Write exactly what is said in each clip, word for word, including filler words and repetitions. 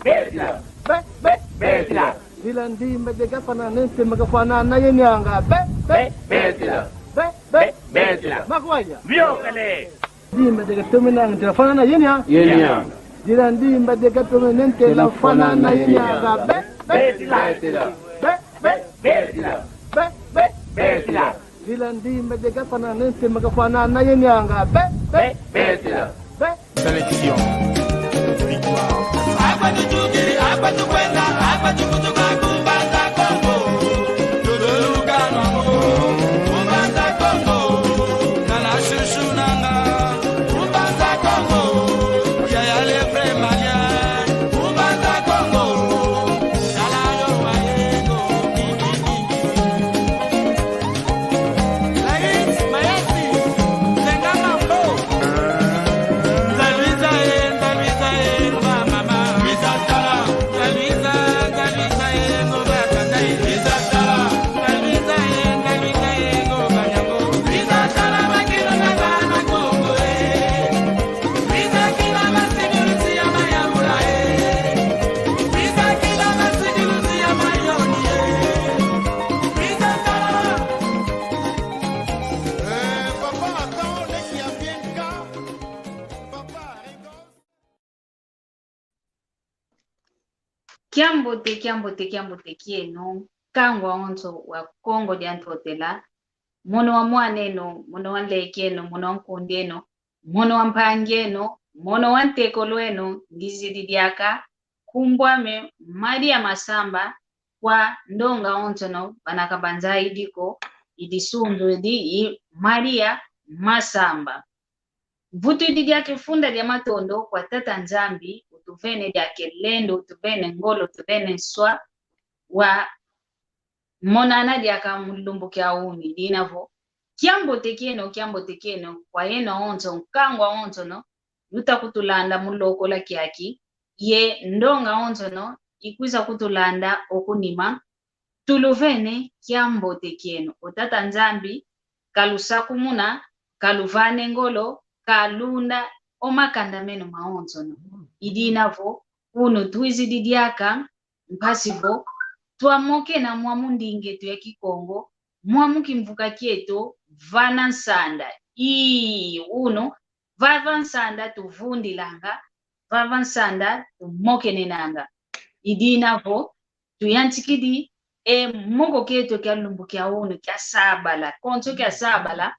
Betila. Be, be, betila. Dila ndimba de gafana nente magafana na yenianga. Be, be, betila. Be, be, betila. Makwaya. Biokele. Ndimba de gatome nanga dila fana na yenia. Yenia. Dila ndimba de gatome nente la fana na yenianga. Be, be, betila. Be, be, betila. Be, be, betila. Dila ndimba de gafana nente magafana na yenianga. Be, be, betila. Be. Sélection. Victoire. Akwa tutukidi, akwa tukwenda, akwa tukutuka ku Mbanza Kongo. Tuduluka nwango, ku Mbanza Kongo. Nana shushu nanga, ku Mbanza Kongo. Yaya le vrai malien, ku Mbanza Kongo. Sala yo wa yego. Kiambote, kiambote, kiambote kieno, nkangu awonso wa Kongo dia Ntotela, mono wa mwan'eno, mono wa nlek'eno, mono wa nkund'eno, mono wa mpangi'eno, mono wa ntekolo'eno, ngizidi diaka, nkumbu ame Maria Masamba, kwa ndonga onsono, bana kabanza idiko, i disunzu edi i Maria Masamba. Mvutudi diaka e funda dia matondo kwa Tata Nzambi, utuvene diaka e lendo, utuvene ngolo, utuvene nswa, wa monana diaka mu lumbu kia unu. I dina vo, kiambote kieno, kiambote kieno, kwa yeno awonso, nkangu awonsono, luta kutulanda mu lokola kiaki, ye ndonga awonsono, ikwiza kutulanda okunima, tuluvene kiambote kieno. O Tata Nzambi, kalusakumuna, kaluvane ngolo, kalunda o makanda meno mawonsono. I dina vo, unu twizidi diaka, mpasi vo, twamokena mwamu ndinga eto ya Kikongo, mwamu kimvuka kieto, vana nsanda. Ii, unu, vava nsanda tuvundilanga, vava nsanda tumokenenanga. I dina vo, tuyantikidi e moko kieto kia lumbu kia unu kia sabala, konso kia sabala,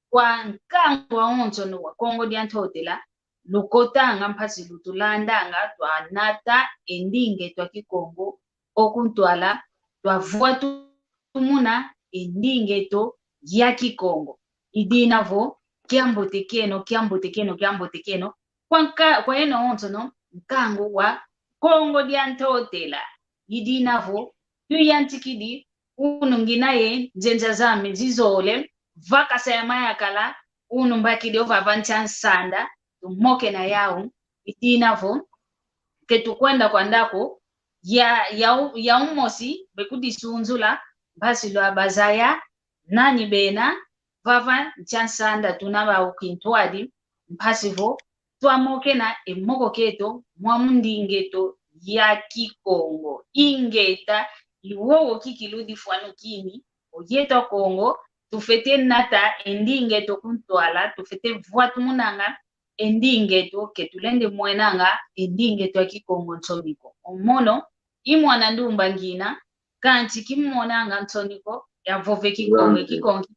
kwa nkangu awonsono wa Kongo dia Ntotela, lukotanga mpasi lutulandanga, twanata e ndinga eto a Kikongo, okuntwala, twavwatumuna e ndinga eto ya Kikongo. I dina vo, kiambote kieno, kiambote kieno, kiambote kieno, kwa nka-, kwa yeno awonsono, nkangu wa Kongo dia Ntotela. I dina vo, tuyantikidi, unu ngina ye nzenza zame zizole, vakasa ya mayakala, unu mbakidi ovava ntia nsanda, tumokena yau, i dina vo, ke tukwenda kwa ndaku, ya, ya u-, ya umosi, bekudisunzula, mpasi lwa bazaya, nani bena, vava ntia nsanda tuna bau kintwadi, mpasi vo, twamokena e moko kieto, mwamu ndinga eto ya Kikongo. Ingeta, i wowo kiki ludi fwanu kini, o yeto Akongo, tufete nata e ndinga eto kuntwala, tufete vwatumunanga e ndinga eto, ke tulende mwenanga e ndinga eto ya Kikongo nsoni ko. O mono, i mwana ndumba ngina, kansi kimonanga nsoni ko, yavove Kikongo, Kikongo.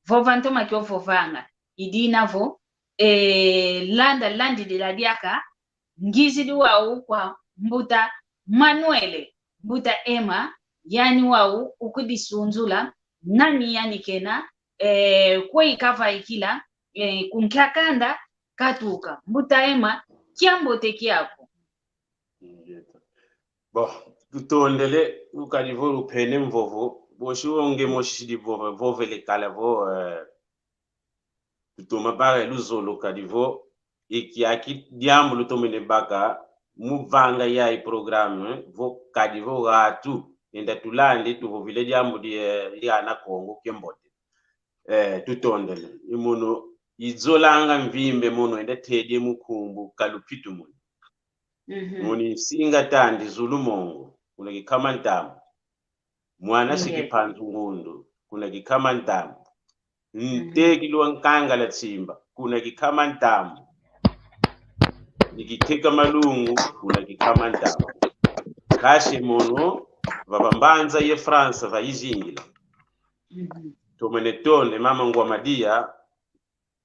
Vova ntoma kiovovanga. I dina vo, eh, landa landidila diaka, ngizidi wau kwa mbuta Manuele, mbuta Emma, yani wau ukudisunzula, nani yani kena, eh, kwe ikavaikila, eh, ku nkia kanda katuka. Mbuta Emma, kiambote kiaku. Bon, tutondele, ukadi vo lupene mvovo, bosi wonge mosi sidi vova, vovele kala vo, eh, tutoma baka luzolo kadi vo, iki aki diambu lutomene baka, mu vanga yayi programme, vo kadi vo gatu, enda tulandi, tuvovile diambu di, eh, di ana Kongo kiambote. Eh, tutondele. I mono, izolanga mvimbe mono, enda tedie mu nkumbu, kalupitu mono. Mhm. Muni Nsinga Tandi Zulu Mongo, kuna Kikama Ntambu. Mwana Siki Panzu Ngundu, kuna Kikama Ntambu. Nteki lwa Nkangala Tsimba, kuna Kikama Ntambu. Ni Kiteka Malungu, kuna Kikama Ntambu. Kasi mono, vava mbanza ye France, va izingila. Mhm. Tumene tonde, mama Ngwa Madia,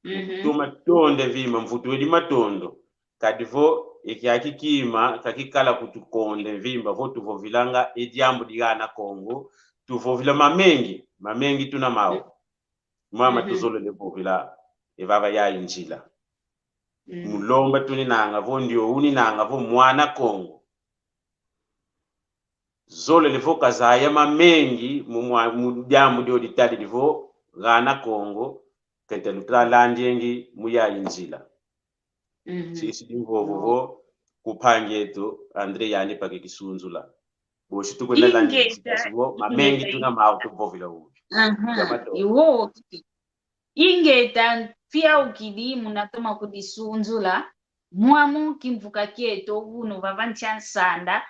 mhm, tuma tonde vima, mvutu edi matondo. Kadi vo, ekiaki kima, kakikala kutukonde mvimba, vo tuvovilanga, e diambu di gana Kongo, tuvovila mamengi, mamengi tuna mau. Mama, mhm, tuzolele vovila, e vava yayi nzila. Mhm. Mu lomba tuninanga vo, ndio uninanga vo, mwana Kongo. Zolele vo kazaya mamengi mu mwa-, mu diambu dio ditadidi vo gana Kongo, kete lutalandiengi mu yayi nzila. Mhm. Sisi di mvovo vo ku mpangi eto André yandi pake kisunzula. Bosi tukwenda landi, ingeta, sisi vo mamengi, ingeta, tuna mau tuvovila ubi. Aha. Iwo kiki. Ingeta, fiaukidi muna toma kudisunzula, mwamu kimvuka kieto unu vava nsi a nsanda,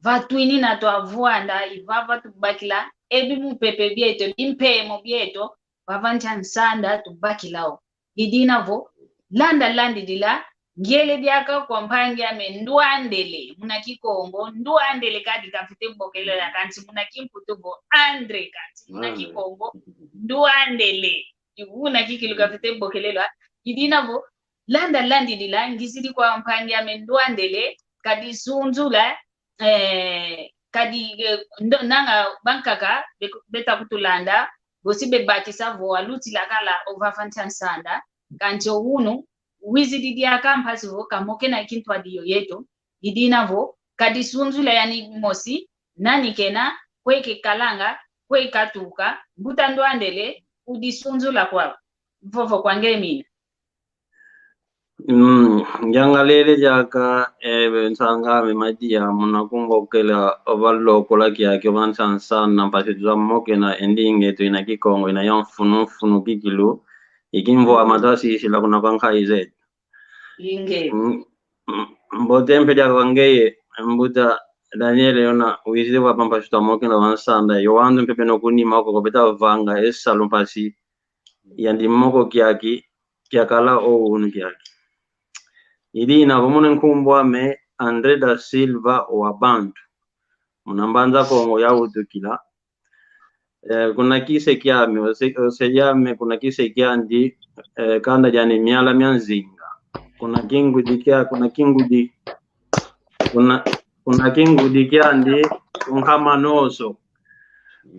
va twinina twa vwanda, i vava tubakila, ebi mupepe bieto, bimpemo bieto, vava nsi a nsanda tubakila o. I dina vo, landa landidila, ngiele diaka kwa mpangi ame Ndwandele, muna Kikongo, Ndwandele kadi kafite bokelela, kansi muna Kimputu vo André, kansi muna Kikongo, Ndwandele. Iwuna kikilu kafite bokelelwa. I dina vo, landa landidila, ngizidi kwa mpangi ame Ndwandele, kadisunzula, eh, kadi, eh, ndo-, nanga bankaka, be-, beta kutulanda, bosi bebakisa vo, alutila kala o vava nsi a nsanda, kansi o unu, wizidi diaka mpasi vo, kamokena kintwadi yo yeto, i dina vo, kadisunzula yani mosi, nani kena, kwe kekalanga, kwe katuka, mbuta Ndwandele, udisunzula kwa, vovo kwa nge mina. Mm, ngiangalele diaka, eh, nsanga ame Madia, muna kumbokela, o va lokola kiaki, o va nsi a nsanda, mpasi tuzamokena e ndinga eto ina Kikongo, ina ya mfunu mfunu kikilu, i kimvwama twasisila kuna kwa nkayi zeto. Inge. Mm, mm, mbote mpe diaka kwa ngeye, mbuta Daniel, yona wizidi vava mpasi twamokena va nsanda, yo wantu mpe beno kunima koko beta vanga e salu mpasi, yandi moko kiaki, kiakala o unu kiaki. I dina vo muna nkumbu ame André da Silva wa Bantu. Muna Mbanza Kongo yawutukila, eh, kuna kise kiame, ose-, ose yame, kuna kise kiandi, eh, kanda diani Miala mia Nzinga. Kuna kingudi kia, kuna kingudi, kuna, kuna kingudi kiandi, kunkama noso.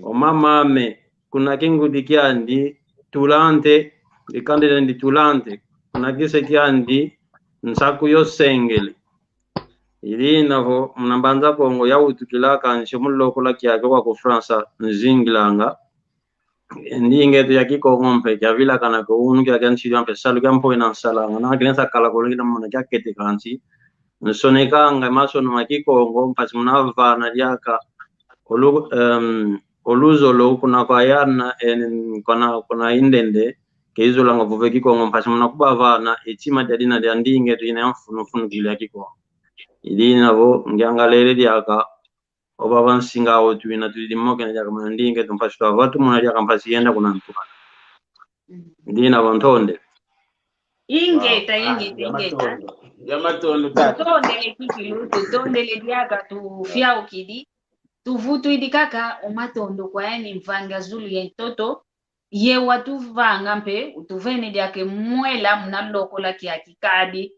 O mama ame, kuna kingudi kiandi, Tulante, e kanda diandi Tulante. Kuna kise kiandi, Nsaku yo Sengele. I dina vo, muna Mbanza Kongo yawutukila kansi o mu lokola kiaki kwa ku Fransa nzingilanga. E ndinga eto ya Kikongo mpe kiavilakana ko unu kiaki, kiansidila mpe salu kia mpove na nsalanga. Na kina sakala kolo kina muna kiakete kansi. Nsonekanga masono ma Kikongo, mpasi muna vana diaka. Olu-, em, o luzolo kuna kwa yana, en, kuna, kuna indende, ke izolanga vova e Kikongo, mpasi muna kubavana, e tima dia dina dia ndinga eto ina ya mfunu mfunu kikilu ya Kikongo. I dina vo, ngiangalele diaka, o vava nsinga o twina, twidi mokena diaka muna ndinga eto mpasi twava tumona diaka mpasi yenda kuna ntwala. I dina vo ntonde. Ingeta, ingeta, ingeta. Ya matondo. Ya matondo, tata. Tutondele kikilu, tutondele diaka, tufiaukidi. Tuvutwidi kaka o matondo kwa yani mvangi a zulu ye ntoto. Ye watuvanga mpe, utuvene diaka e mwela muna lokola kiaki kadi.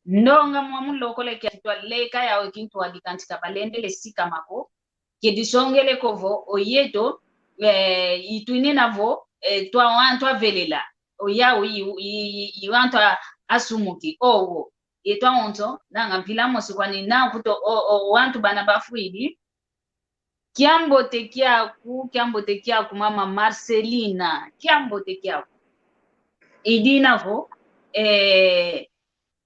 Ndonga mwa mu lokola kiaki twaleka yau e kintwadi kansi ka balendele sikama ko. Ke disongele ko vo, o yeto, eh, itwinina vo, eh, twa wantu avelela. O yau i, i, i, i wantu a, asumuki. Owo. Yeto awonso, nanga mpila mosi kwani na kuto, o, o, wantu bana bafwidi. Kiambote kiaku, kiambote kiaku, mama Marcelina, kiambote kiaku. I dina vo, eh,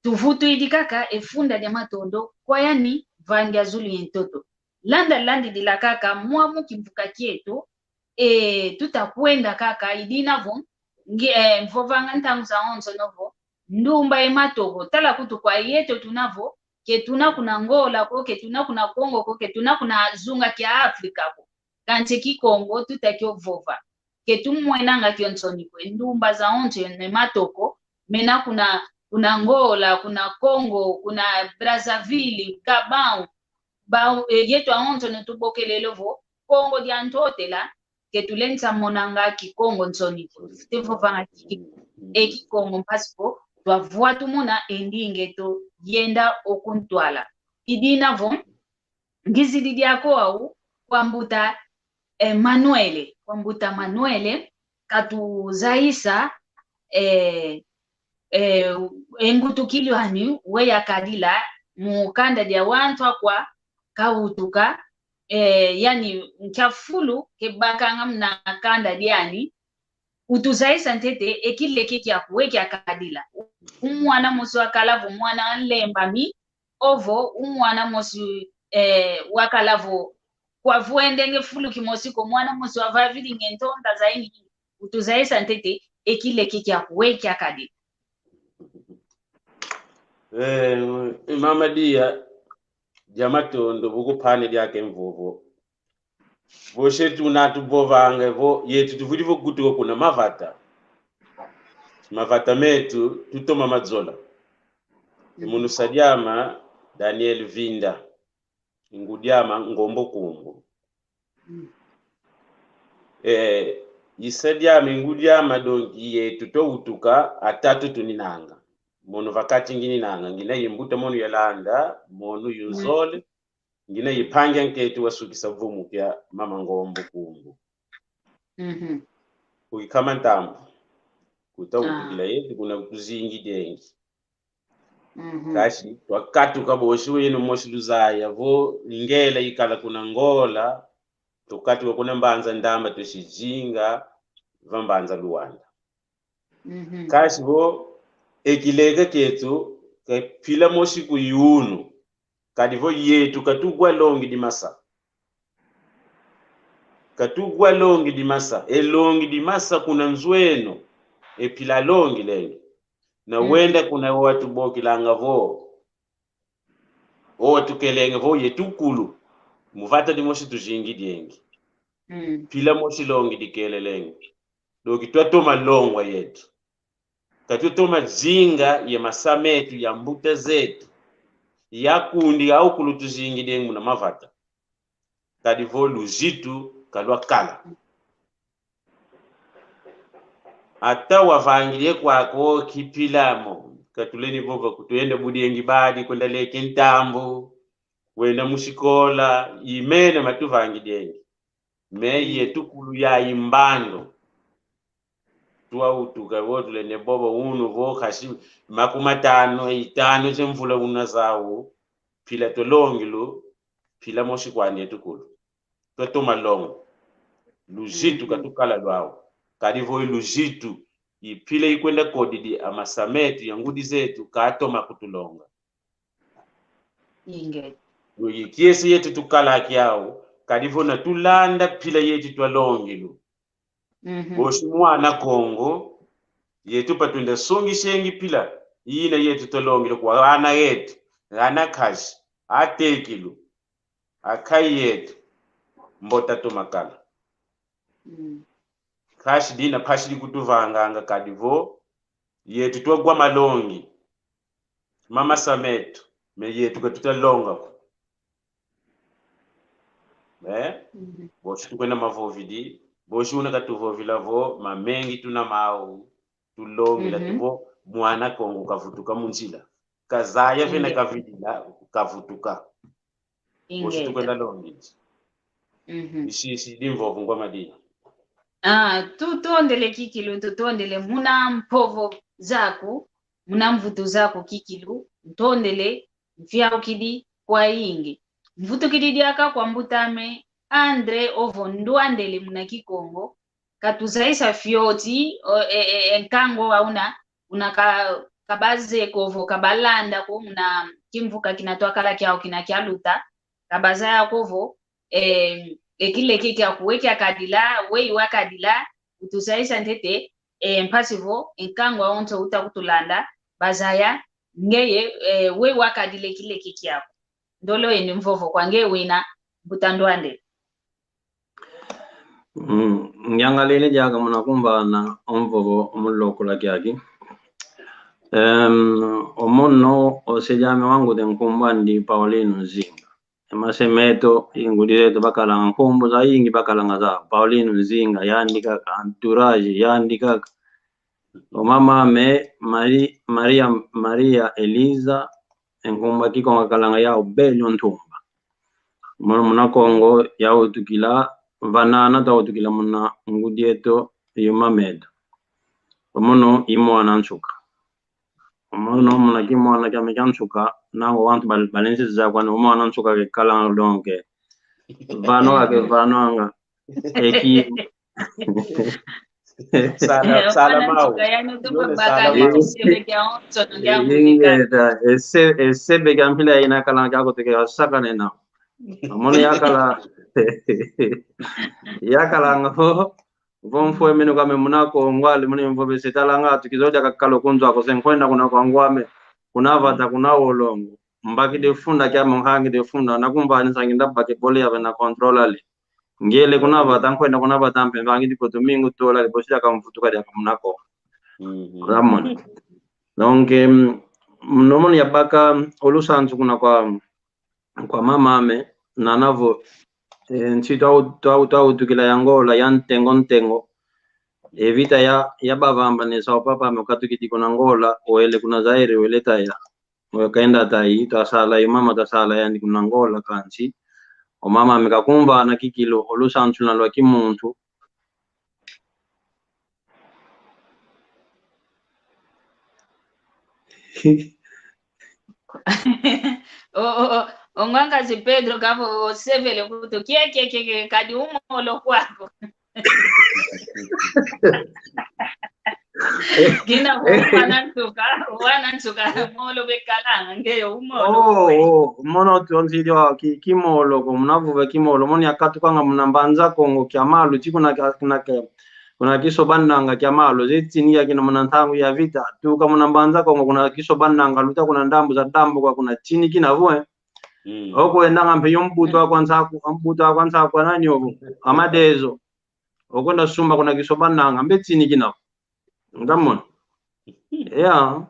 tuvutwidi kaka e funda dia matondo kwa yani mvangi a zulu ye ntoto. Landa landidila kaka mwamu kimvuka kieto, eh, tuta kwenda kaka, i dina vo, nge-, eh, mvovanga ntangu zawonso no vo, ndumba ye matovo, tala kutu kwa yeto tuna vo, Ke tuna kuna Angola ko, ke tuna kuna Congo ko, ke tuna kuna zunga kia Afrika ko. Kansi Kikongo tuta kio vova. Ke tumwenanga kio nsoni ko. E ndumba zawonso ne matoko mena kuna, kuna Angola, kuna Congo, kuna Brazzaville, Gabão, ba, e, yetu awonso ne tubokelele vo Kongo dia Ntotela, ke tulenda monanga Kikongo nsoni ko. Tufwete vovanga ki-, e Kikongo mpasi vo twavwa tumona e ndinga eto yenda o kuntwala. I dina vo, ngizidi diako au kwa mbuta, eh, Manuele, kwa mbuta Manuele, katuzayisa, eh, eh, e mbutukilo ani we yakadila mu kanda dia wantu akwa kawutuka, eh, yani nkia fulu kebakanga muna kanda diani, utuzayisa ntete e kileke kiaku we kiakadila. U mwana mosi wakala vo mwana nlembami, ovo u mwana mosi, eh, wakala vo kwavwendenge fulu kimosi ko, mwana mosi wavavilinge ntonda zaini, utuzayisa ntete e kileke kiaku we kiakadila. Eh, mama Dia, dia matondo bu kupane diaka e mvovo. Vo se tuna tuvovanga vo yetu tuvwidi vo kutuka kuna mavata. Mavata metu tutoma mazola. Munu sa diama Daniel Vinda. Ngudi ama Ngombo Kumbu. Mm. Eh, i sa diama, ngudi ama, donc, yetu twawutuka atatu tuninanga. Mono va kati ngininanga, ngina ye mbuta mono yalanda, mono yunzole, ngina ye mpangi anketi wasukisa vumu kia mama Ngombo Kumbu. Mhm. Ku Kikama Ntambu. Kutawutukila yetu, kuna kutuzingi dengi. Mhm. Kasi twakatuka bosi weno mosi luzaya vo ngela ikala kuna Angola, tukatuka kuna Mbanza Ndamba tusizinga va Mbanza Luanda. Mhm. Kasi vo e kileke kietu ka mpila mosi ku yunu, kadi vo yetu katugwa longi di masa. Katugwa longi di masa, e longi di masa kuna nzo eno, e mpila longi lenge. Na wenda kuna o watubokilanga vo, o watukelenge vo yetu kulu, mu vata dimosi tuzingi dengi. Mm. Mpila mosi longi dikelelenge. Doki twatoma longwa yetu. Katutoma zinga ye masa metu, ya mbuta zetu, ya kundi au kulu tuzingi dengi muna mavata. Kadi vo luzitu kalwakala. Ata wavangidi kwaku kipila mo, katuleni vova ko, twenda budiengi badi, kwenda leke ntambu, wenda mu sikola, i mena matuvangidiengi. Me yetu kulu ya i mbandu. Twawutuka vo tulenda vova unu vo kasi makumatanu, itanu ze mvula una zau, mpila twalongilu, mpila mosi kwandi yetu kulu. Twatoma longa. Luzitu katukala lwau. Kadi vo i luzitu, i mpila ikwenda kodidi, amasa metu, ya ngudi zetu, katoma kutulonga. Inge. Yo ye kiese yetu tukala kiau, kadi vo na tulanda mpila yetu twalongilu. Mhm. Bosi mwana Kongo, yetu pa twenda songisengi mpila ina yetu twalongilu kwa ana yetu, ana nkazi, atekilu, akayi yetu, mbota toma kala. Mm. Kasi dina mpasi di kutuvanganga kadi vo, yetu twagwa malongi, mamasa metu, me yetu katuta longa ko. Eh? Mhm. Bosi tukwenda mavovidi, bosi una katuvovila vo, mamengi tuna mau, tulongila tu vo, mwana Kongo kavutuka mu nzila. Kazaya vena kavidila, kavutuka. Bosi tukwenda longidi. Mhm. Isi, isi, di mvovo ngwa madina. Ah, tutondele kikilu, tutondele muna mpovo zaku, muna mvutu zaku kikilu, ntondele mfiaukidi kwa ingi. Mvutukidi diaka kwa mbut'ame, André ovo ndwandele muna Kikongo, katuzayisa fioti, o, e, e, e, nkangu wauna, una ka, kabazeko vo, kabalanda ko muna kimvuka kina twakala kiau kina kialuta, kabazaya ko vo, e, e kileke kiaku we kiakadila, we iwakadila, utuzayisa ntete, e, mpasi vo, e nkangu awonso uta kutulanda, bazaya, Ngeye, eh, we wakadile kileke kiaku. Ndolo eni mvovo kwa nge wina, mbuta Ndwande. Mm, ngiangalele diaka muna kumvana o mvovo o mulokola kiaki. Em, o mono ose diame wangudi nkumbu andi Paulino Nzinga. E mase meto, i ngudi zeto bakalanga nkumbu zayingi bakalanga za Paulino Nzinga, yandi kaka, entourage, yandi kaka. O mam'ame Mari-, Maria, Maria Eliza, e nkumbu a Kikongo akalanga yau Belio Ntumba. Mono muna Kongo yawutukila, vanana twawutukila muna ngudi eto yo mam'eto. O mono i mwana nsuka. O mono muna kimwana kiame kia nsuka, nangu wantu bal-, balenzi za kwani o mwana nsuka kekalanga donc. Vano ake vano anga. Eki. Sala, eh, sala mau. Yone sala mau. Ingeta, ese, esebe kia mpila ina kalanga kia kuteke wasaka nena. Mono yakala, yakalanga vo, vo mfue minu kame muna Kongo ali muni mvo bese talanga, tukizodia kakalo kunzwa ko se nkwenda kuna kwa ngwame, kuna vata, kuna wolongo. Mbaki defunda kia mhangi defunda, na kumva ni sangi ndabake bole ya bena contrôle ali. Ngele kuna vata, nkwenda kuna vata mpe, mvangi dipo domingo tola, dipo sida kamvutuka dia kamuna ko. Mhm. Ramon. Donc, em, nomoni yabaka o lusansu kuna kwa, kwa mam'ame, nana vo, eh, nsi twa, twa, twawutukila ya Angola, ya ntengo ntengo. E vita ya, ya bavamba ne sa o pap'ame okatukidi kuna Angola, wele kuna Zaire, wele taya. Oyo kenda tayi, twasala yo mama, twasala yandi kuna Angola kansi. O mam'ame kakumvana kikilu o lusansu luna lwa kimuntu. O, o, o, o ngwankazi Pedro kavo osevele kutu, kie, kie, kie, kie, kadi umolo kwako. Kina wana nsuka, wana nsuka, molo bekalanga, ngeyo umolo. Oh, oh, mono tonzidi wa ki, kimolo, ko muna vuve kimolo, mono yakatukanga muna Mbanza Kongo kia malu, ti kuna kia, kuna kia, kuna kisobananga kia malu, zeti ni ya kina muna ntangu ya vita, tuka muna Mbanza Kongo, kuna kisobananga, luta kuna ndambu za ndambu kwa kuna tini kina vue. Mm. Oko endanga mpe yo mbuta wa kwa Nsaku, mbuta wa kwa Nsaku kwa nani ovo? Amadezo. Okwenda sumba kuna kisobananga, mbe tini kina. Ngamona. Yeah.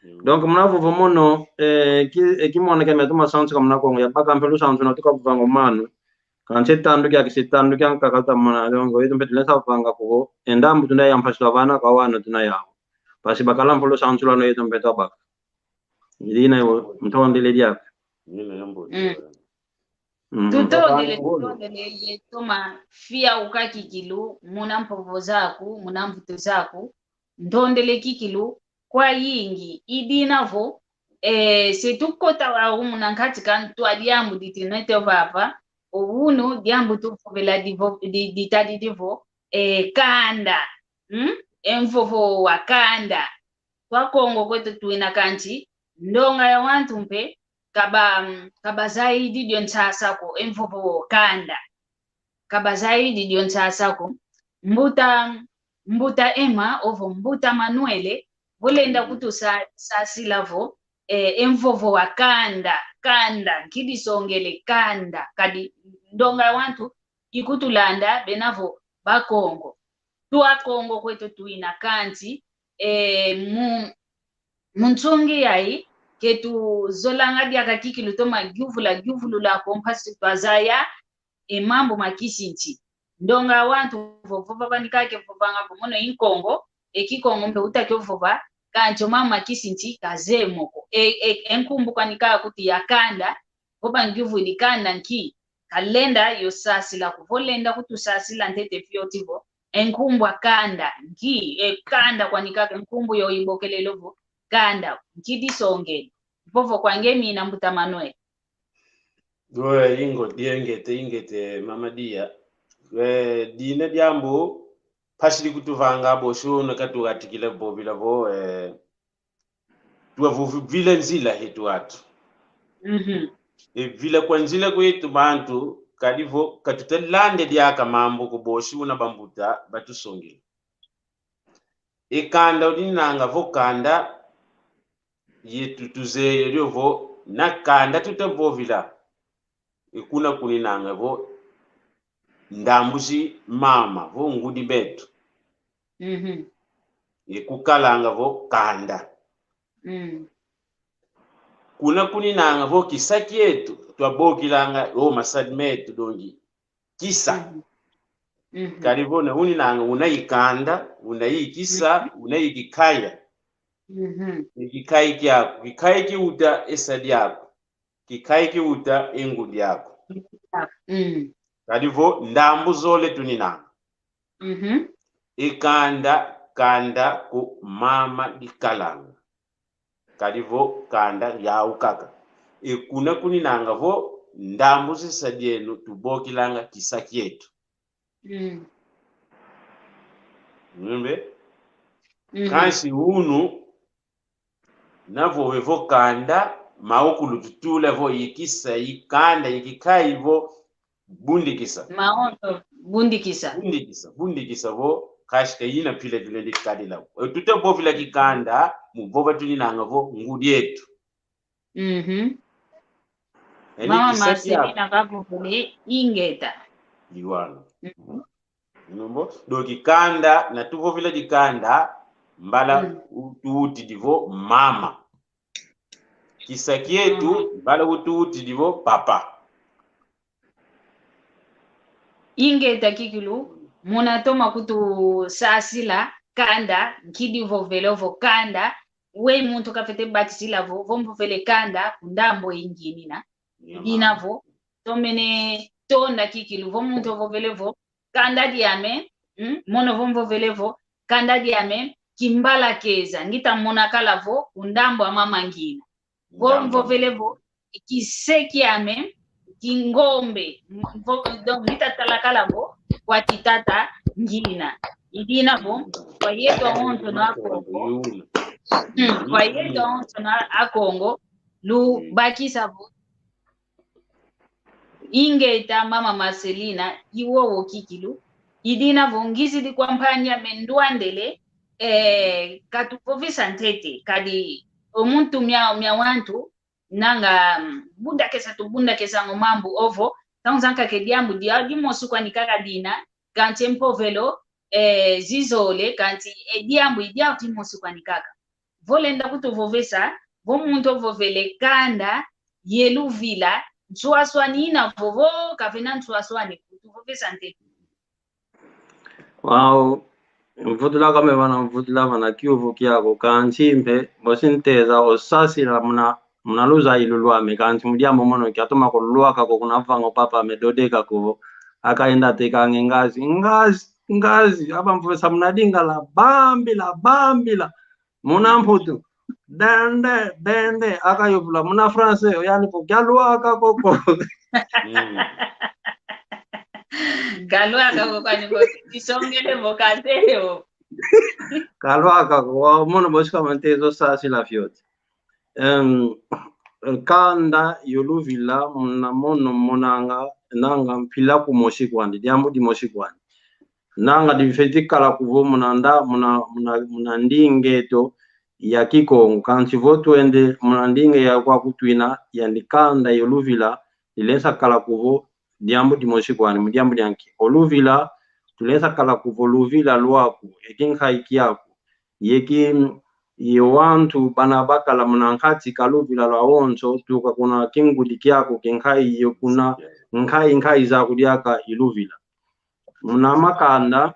Mm. Donc, muna vovo mono, eh, ki, eh, kimwana kia meto masansu ka muna Kongo, yabaka mpe lusansu na tuka vuvanga manu. Kansi tandu kia kisi tandu kia nkaka ta muna, donc, yeto mpe tulesa vanga kuko, e ndambu tuna ya mpasi twa vana kwa wana tuna yao. Mpasi bakala mpe lusansu lwano yeto mpe twabaka. Idina yo, ntondele diaka. Ina yambo. Mm. Mm. Tutondele, tutondele ye toma fiauka kikilu, muna mvovo zaku, muna mvutu zaku, ntondele kikilu, kwayingi, idina vo, eh, se tukota wau muna nkati ka ntwa diambu ditinete vava, o unu diambu tuvovela divo, di, ditadidi vo, eh, kanda, mm? E mvovo wa kanda. Kwa Kongo kweto twina kansi, ndonga ya wantu mpe, kaba, kaba zaidi dio nsasa ko, e mvovo wo kanda. Kaba zaidi dio nsasa ko. Mbuta, mbuta Emma, ovo mbuta Manuele, vo lenda kutusa, sasila vo, eh, e mvovo wa kanda, kanda, nki disongele kanda, kadi ndonga ya wantu, ikutulanda, bena vo, Bakongo. Twa Kongo kweto twina kansi, eh, mu, mu nsungi yayi, ke tuzolanga diaka kikilu toma giuvula, giuvulula ko mpasi twazaya, e mambu ma kisinsi. Ndonga wantu vo, vova bani kake vovanga vo mono i Nkongo, e Kikongo mpe utake ovova, kansi o mambu ma kisinsi kazeye mo ko. E, e, e nkumbu kwani kaka kuti ya kanda, vo bangiuvwidi kanda nki, kalenda yo sasila ko, vo lenda kutusasila ntete fioti vo, e nkumbu a kanda nki, e kanda kwani kaka, e nkumbu yo ibokelelo vo, kanda nki disongele. Vovo kwa nge mina mbuta Manuel. We, ingeta, ingeta, ingeta, mama Dia. We, dina diambu, mpasi dikutuvanga bosi una katukatikila vovila vo, eh, tuwa vu-, vila nzila hetu atu. Mhm. E vila kwa nzila kwetu bantu, kadi vo katutalande diaka mambu ko bosi una bambuta batusongele. E kanda udinanga vo kanda, Yetu tuzeye dio vo, na kanda tutavovila, e kuna kuninanga vo ndambu zi mama, vo ngudi metu. Mhm. E kukalanga vo kanda. Mm. Kuna kuninanga vo kisa kietu, twabokilanga o masadi metu dongi kisa. Mhm. Mhm. Kadi vo na uninanga una i kanda, una i kisa, mhm, una i kikaya. Mhm. I kikayi kiaku, kikayi kiuta e sadi aku, kikayi kiuta e ngudi aku. Mm. Kadi vo ndambu zole tuninanga. Mhm. E kanda, kanda ku mama dikalanga. Kadi vo kanda yau kaka. E kuna kuninanga vo ndambu zisa dienu tubokilanga kisa kietu. Mm. Numbe? Mhm. Kansi unu, na vove vo kanda, maukulu tutula vo i kisa, i kanda, i kikayi vo bundikisa. Maondo, bundikisa. Bundikisa, bundikisa vo, kashika ina pila tulendi kadila. E, tutavovila kikanda, mu vova tuninanga vo ngudi etu. Mhm. Eni mama kisa kia Marcelina kavovele ingeta. Iwano. Mhm. Numbo, do kikanda, na tuvovila kikanda, mbala, mm, u-, tuutidi vo mama. Kisa kietu, mhm, mbala utuutidi vo papa. Ingeta kikilu, muna toma kutusasila kanda, nkidi vovele vo kanda, we muntu kafete bakisila vo, vo mvovele kanda, ku ndambu inginina. Dina vo, tomene tonda kikilu, vo muntu ovovele vo, kanda diame, mm, mono vo mvovele vo, kanda diame, kimbala keza, ngita mona kala vo, ku ndambu a mama ngina. Vo mvovele vo, kise kiame, kingombe, vo, donc, ngita tala kala vo, kwa titata ngina. Idina vo, kwa yetu awonso na Akongo. Mm, kwa yetu awonso na Akongo, lubakisa vo, ingeta mama Marcelina, i wowo kikilu, idina vo ngizidi kwa mpangi ame ndwandele, eh, katuvovesa ntete, kadi o muntu mia, mia wantu, nanga, mm, bundakesa tubundakesa ngo mambu ovo, ntangu zankaka e diambu dia, dimosi kwani kaka dina, kansi e mpovelo, eh, zizole, kansi e diambu i diau dimosi kwani kaka. Vo lenda kutuvovesa, vo muntu ovovele kanda ye luvila, nswaswani ina vovo, kavena nswaswani, kutuvovesa ntete. Wau, mvutula kame vana, mvutula vana kiuvu kiaku, kansi mpe, bosi nteza osasila muna, muna luzayilu lwame, kansi mu diambu mono kiatoma kulwaka ko kuna vanga o papa ame dodeka ko, akaenda teka nge ngazi, ngazi, ngazi, aba mvovesa muna Lingala, bambila, bambila. Muna Mputu, dende, dende, akayuvula. Muna français, oyandi vo, kialwaka koko. Mm. Kalwaka koko, ani vo, kisongele vo, kazele vo. Kalwaka koko, mono bosi kama nteza osasila fioti. Em, kanda yo luvila, muna mono monanga, nanga mpila kumosi kwandi, diambu dimosi kwandi. Nanga dimfeti kala kuvo muna nda-, muna, muna, muna ndinga eto ya Kikongo. Kansi vo twende muna ndinga ya kwaku twina, yandi kanda yo luvila, dilensa kala kuvo diambu dimosi kwani, mu diambu dia nki? O luvila, tulensa kala kuvo luvila lwaku, e kinkayi kiaku, ye ki, ye wantu bana bakala muna nkati ka luvila lwawonso, tuka kuna kingudi kiaku, kinkayi ye kuna, nkayi, nkayi zaku diaka i luvila. Muna makanda,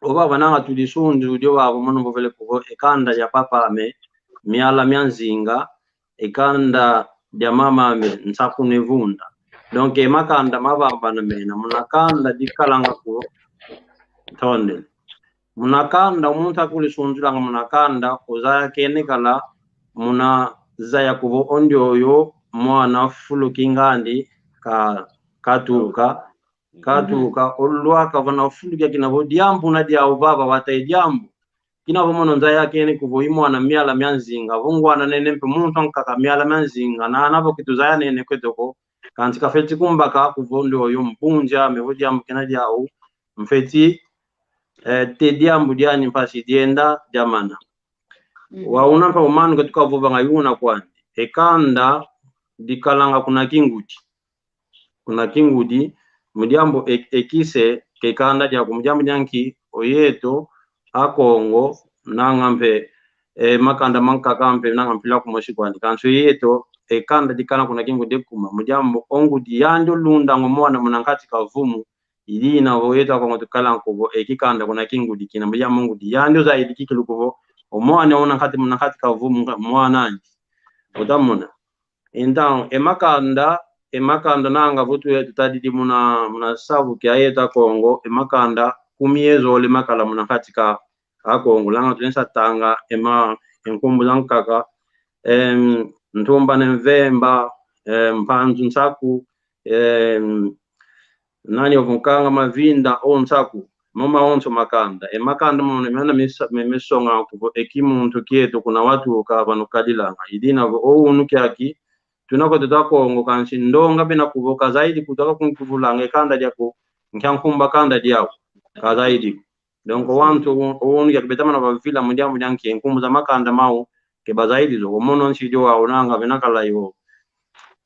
ovava nanga tudi sunzu dio vava mono mvovele kuvo e kanda dia papa ame, Miala mia Nzinga, e kanda dia mama ame, Nsaku ne Vunda. Donc, e makanda mavambana mena, muna kanda dikalanga kuvo, ntondele. Muna kanda, o muntu akuli sunzulanga muna kanda, ozaya kene kala, muna zaya kuvo o ndioyo, mwana fulu kingandi, ka, katuka, katuka, olwaka vana fulu kia kina vo diambu na diau vava vata e diambu. Kina vo mono nzaya kene kuvo i mwana Miala mia Nzinga, vo ngwana nene mpe muntu ankaka Miala mia Nzinga, na, na vo kitu zaya nene kweto ko, kansi kafeti kumbaka kuvo ndioyo mbunzi ame vo diambu kina diau, mfeti, eh, te diambu diani mpasi dienda diamana. Mhm. Wa una mpe umanu ke tukavovanga yuna kwandi. E kanda dikalanga kuna kingudi. Kuna kingudi, mu diambu e, e kise, ke kanda diaku, mu diambu dia nki, oyeto, Akongo, nanga mpe, e, makanda mankaka mpe, nanga mpila kumosi kwandi. Kansi oyeto, e kanda dikalanga kuna kingudi kuma, mu diambu o ngudi yandi olundanga o mwana muna nkati ka vumu, i dina vo yeto Akongo tukalanga kuvo, e kikanda kuna kingudi kina, mu diambu o ngudi yandi ozaidi kikilu kuvo, o mwana una nkati, muna nkati ka vumu, mwana andi. Utamona. Então, e makanda, e makanda nanga vo tuye tutadidi muna, muna savu kia yeto Akongo, e makanda kumi ye zole makala muna nkati ka Akongo, langa tulenda tanga, e ma, e nkumbu zankaka, em, Ntumba ne Mvemba, em, Mpanzu Nsaku, em, nani ovo nkanga Mavinda o Nsaku, mo mawonso makanda. E makanda mono, mena misa-, me-, mesonga kuvo e kimuntu kieto kuna watuka vano kadilanga. I dina vo o unu kiaki, tuna kweto twa Kongo kansi ndonga bena kuvo kazaidi kutaka kunkuvulanga e kanda diaku, nkia nkumbu a kanda diaku, kazaidi. Donc, wantu, o unu kiaki betamana bavila mu diambu dia nki, nkumbu za makanda mau, ke bazaidi zo, o mono nsi dio wau nanga bena kala yo.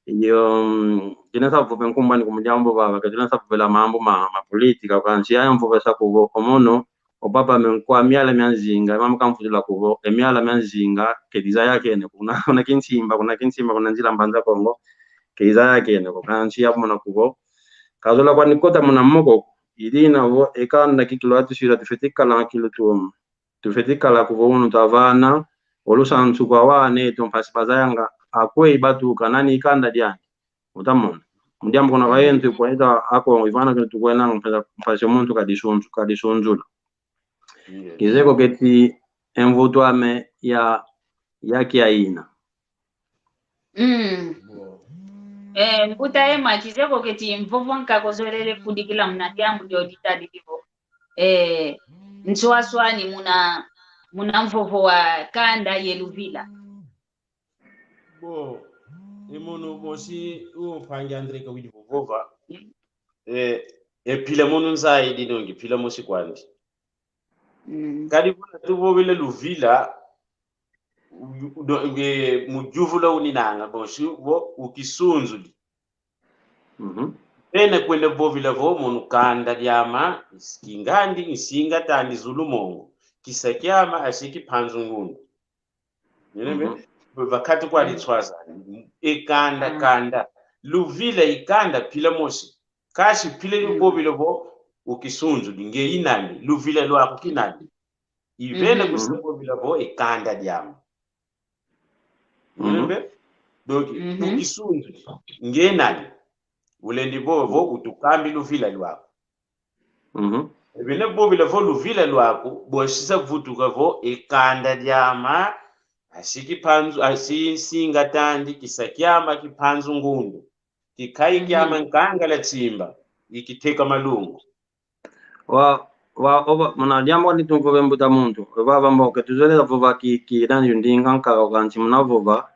Yo, mm, kina sa vove nkumbu ani ku mu diambu vava, ke kina sa vovela mambu ma, ma politika, kansi yaya mvovesa kuvo, o mono, o papa me nkwa miala mia Nzinga, mama kamfutula kuvo, e miala mia Nzinga, ke dizaya kene, kuna, kuna Kinsimba, kuna Kinsimba, kuna nzila Mbanza Kongo, ke dizaya kene, ko kansi ya mona kuvo. Kazola kwani kota muna moko, i dina vo, e kanda kikilu atu sila tufeti kala kikilu tu. Tufeti kala kuvo unu twavana, o lusansu kwa wane, to mpasi bazayanga, akweyi batuka, nani i kanda diani. Utamona. Mu diambu kuna vayentu, kwa ita Akongo, ivana kina tukwena, mpasi, mpasi muntu kadisunzu-, kadisunzula. Yes. Kizeye ko keti e mvutu ame ya, ya kia ina. Mm. Eh, mbuta Emma, kizeye ko keti mvovo nkaka ozolele fudikila muna diambu dio ditadidi vo. Eh, nswaswani muna, muna mvovo wa kanda ye luvila. Bon, e mono mosi o mpangi André kawidi vovova. Mm. Eh, e mpila mono nzayi dinongi, mpila mosi kwandi. Mm. Kadi kuna tuvovele luvila, u-, u-, do-, nge, mu yuvula uninanga, bonsi vo ukisunzuli. Mhm. Bena kwenda vovila vo mono kanda diama, kingandi, nsinga tandi zulu mongo, kisa kiama, asiki Mpanzu Ngundu. Nene me, mhm, vakati kwa, mm, litswaza. E kanda, mm, kanda. Luvila i kanda mpila mosi. Kasi mpila, mm, luvovila vo ukisunzuli, nge i nani, luvila lwaku ki nani. I vena, mhm, kusa vovila vo e kanda diama. Mhm. Nene me? Donc, mhm, ukisunzuli, nge nani. Ulendi vo, vo utukambi luvila lwaku. Mhm. E bena vovila vo luvila lwaku, bonsi sa vutuka vo e kanda diama, asiki Mpanzu, asi nsinga tandi, kisa kiama ki Mpanzu Ngundu, kikayi kiama, mhm, Nkangala Tsimba, ikiteka malungu. Wa, wa, ova, muna diambu ni tumvove mbuta muntu, ova vamboke, tuzolele vova ki, ki, nani ndinga nkaka kansi muna vova.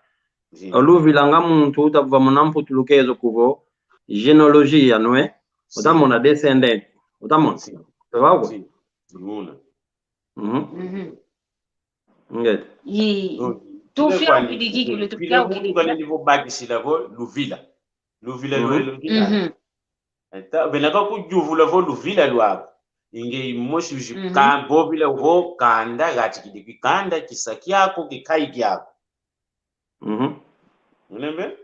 Sim. Oluvilanga muntu, utavova muna mputulukezo kuvo, genealogia, não é? Sim. Utamona descendente. Utamona? Sim. Tavavo? Sim. Ndimona. Mhm. Mhm. Ngeta. Yi. Donc, tufia kwani, ukidikiki, mpila tufia muntu ukidikiki. Kalendi vo bakisila vo luvila. Luvila, mhm, lwelo kina. Mhm. Eta, bena kakuyuvula vo luvila lwaku. Inge i mosi uzi, mhm, ka-, vovila vo kanda, gati kidi kikanda, kisa kiaku, kikayi kiaku. Mhm. Ulembe?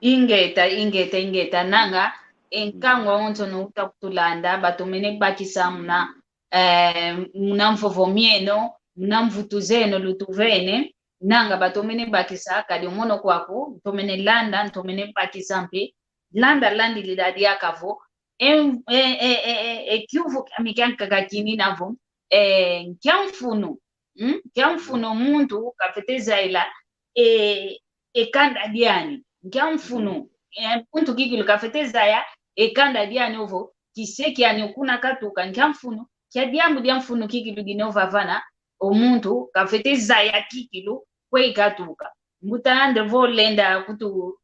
Ingeta, ingeta, ingeta, nanga, e nkangu awonso no uta kutulanda, batomene bakisa muna, eh, muna mvovo mieno, muna mvutu zeno lutuvene, nanga batomene bakisa, kadi o mono kwaku, ntomene landa, ntomene bakisa mpe, landa landilila diaka vo, e, e, e kiuvu kiami kiankaka kinina vo, e, nkia mfunu, mm? Nkia mfunu muntu kafete zayila, e, e kanda diani. Nkia mfunu, e, muntu kikilu kafete zaya, e kanda diani ovo, kise kiani okuna katuka. Nkia mfunu, kia diambu dia mfunu kikilu dina ovavana, o muntu kafete zaya kikilu kwe katuka. Mbuta André vo lenda kutu,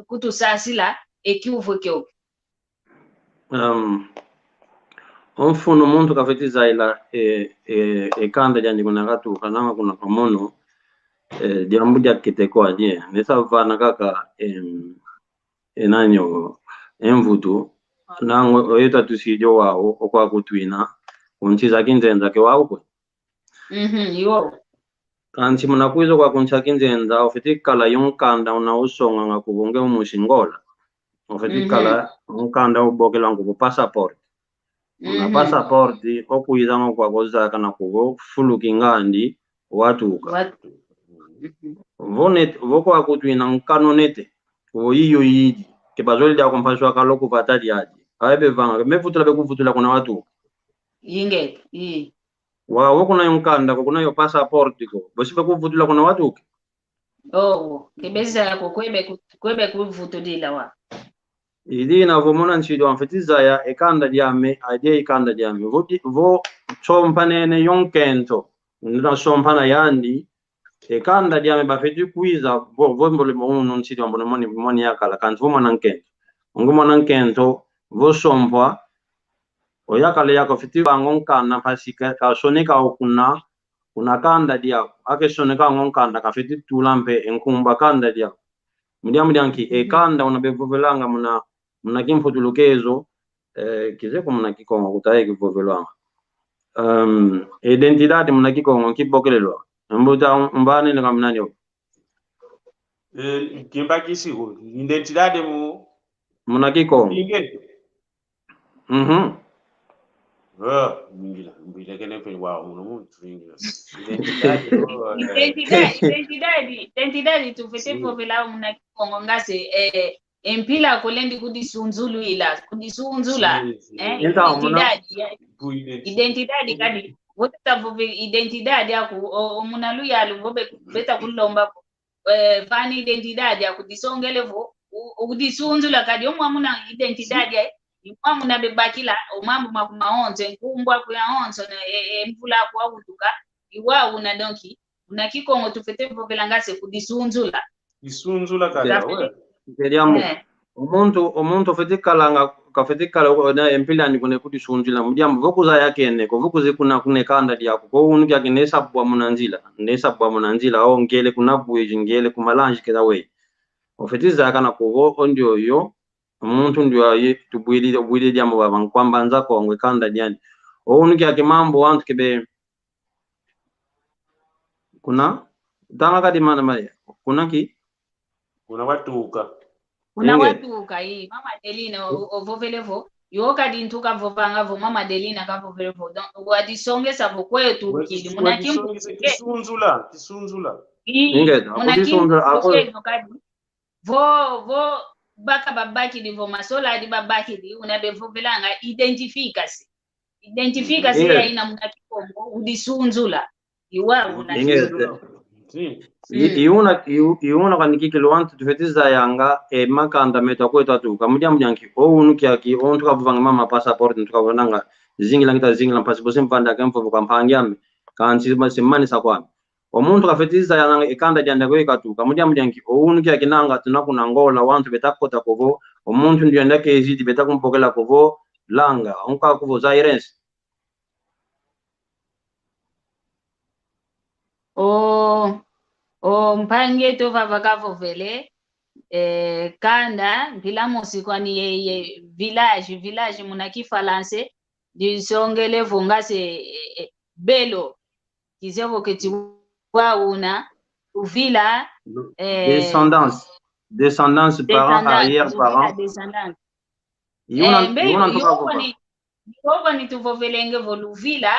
kutusasila e kiuvu kiokio. Um, O mfunu muntu kafeti zayila, e, e, e kanda diandi kuna katuka, nanga kuna kamono, e, diambu diakete kwa die. Nesa vana kaka, e, e nani o, e mvutu, nanga oyo tatusidi o wau, o kwa kutwina, ku nsi za kinzenza ke wau kwe. Mhm, yo. Kansi muna kwiza kwa ku nsi a kinzenza, ofeti kala yo nkanda una usonganga kuvo nge umusi Ngola. Ofeti kala nkanda ubokelanga kuvo passeport. Una passeport, okwizanga kwa kozakana kuvo fulu kingandi watuka. Watu-, mhm. Vo net-, vo kwa kutwina nkanu nete, kuvo iyo yidi, ke bazolele diaku mpasi wakala kuvata diadi. Aye bevanga, ke mevutula bekuvutula kuna watuka. Ingeta, i. Wa, wo kuna yo nkanda ko, kuna yo passeport ko. Bosi bekuvutula kuna watuka. Oh, ke bezaya ko, kwe beku-, kwe bekuvutulila wa. Idi na vo muna nsidi wa mfeti zaya, e kanda diame, adi e kanda diame. Vo di-, vo sompa nene yo nkento, nuna sompa na yandi, e kanda diame bafeti kwiza, vo, vo mbole mo unu nsidi wa mbole moni, moni yakala, kansi vo mwana nkento. Ungu mwana nkento, vo sompwa, o yakala yako fiti vanga o nkanda mpasi ka, kasoneka o kuna, kuna kanda diaku. Ake soneka o nkanda kafeti tula mpe e nkumbu a kanda diaku. Mu diambu dia nki, e kanda una bevovelanga muna, muna kimputulukezo, eh, kizeye ko muna Kikongo kutaye kivovelwanga. Um, identidade muna Kikongo nki bokelelwa. Mbuta, umbanene ka muna nyo. Eh, kimbakisi ko, identidade mu-, muna Kikongo. Inge. Mhm. Eh, mbila, mbila kene pe wa muno muntu inge. Identidade, oh, eh. Identidade, identidade, identidade tufeti vovela muna Kikongo ngase, eh, e mpila kulendi kudisunzulwila, kudisunzula, si, si, eh, entamu, muna identidade, ya, identidade kadi, vo tavova identidade aku, o, o muna luyalu, vo be-, beta kulomba, eh, vana identidade aku, disongele vo, u-, udisunzula kadi, o mwa muna identidade, si, ya, i mwa muna bebakila, o mambu maku maonso, nkumbu aku yaonso, na, e, e, mvula aku wawutuka, i wau una donc, muna Kikongo tufeti vovelanga se kudisunzula. Disunzula kaka, we. Nte diambu. Eh. O muntu, o muntu ofeti kalanga, kafeti kala, o, na e mpila andi kuna kudisunzula. Mu diambu, vo kuzaya kene ko, vo kuzi kuna, kuna e kanda diaku ko, unu kiaki nesa bwa muna nzila, nesa bwa muna nzila, o ngele kuna bwiji, ngele ku malanji keda we. Ofeti zaya kana ko, o ndioyo, o muntu ndioyo, tubwidi, tubwidi diambu baba, nkwa Mbanza Kongo, e kanda diandi. O unu kiaki mambu wantu kebe, kuna, tanga kadi mana maya. Kuna ki? Kuna watuka. Kuna watuka, i. Mama Adelina, o, o, ovovele vo. Yo kadi ntu kavovanga vo, Mama Adelina kavovele vo. Donc, wadisongesa vo kweyo tukidi. Muna kimbu-, wadisongesa kisunzula, kisunzula. I, ingeta, muna kimbu-, kudisunzula, ako- kweyo kadi. Vo, vo, baka babakidi vo, masoladi babakidi, una bevovelanga, identifica-se. Identifica-se, ingeta, ya ina muna Kikongo, udisunzula. I wau una. Ingeta. Si. I, i una, i, i una kani kikilo wantu tufeti zayanga, e makanda meto akweto atuka. Mu diambu dia nki, o unu kiaki, o ntu kavovanga mama passeport, ntu kavovanga zingila ngita zingila mpasi bosi mvanda ke mvovo kwa mpangi ame. Kansi ma-, se manisa kwame. O muntu kafeti zaya nanga e kanda diandi kwe katuka. Mu diambu dia nki, o unu kiaki nanga tuna kuna Ngola, wantu beta kota kovo, o muntu ndienda kezidi beta kumbokela kovo, langa, onka kovo Zairense. O, o mpangi eto vava kavovele, eh, kanda, mpila mosi kwani ye, ye village, village muna Kifalanse, disongele vo ngase, eh, eh, belo. Kizeye vo keti wau una, uvila, eh, descendance. Descendance, parents, descendance, arrière-parents. Uvila descendance. I una, eh, mbe i una i ntoka vo kwani, i vo kwani tuvovelenge vo luvila,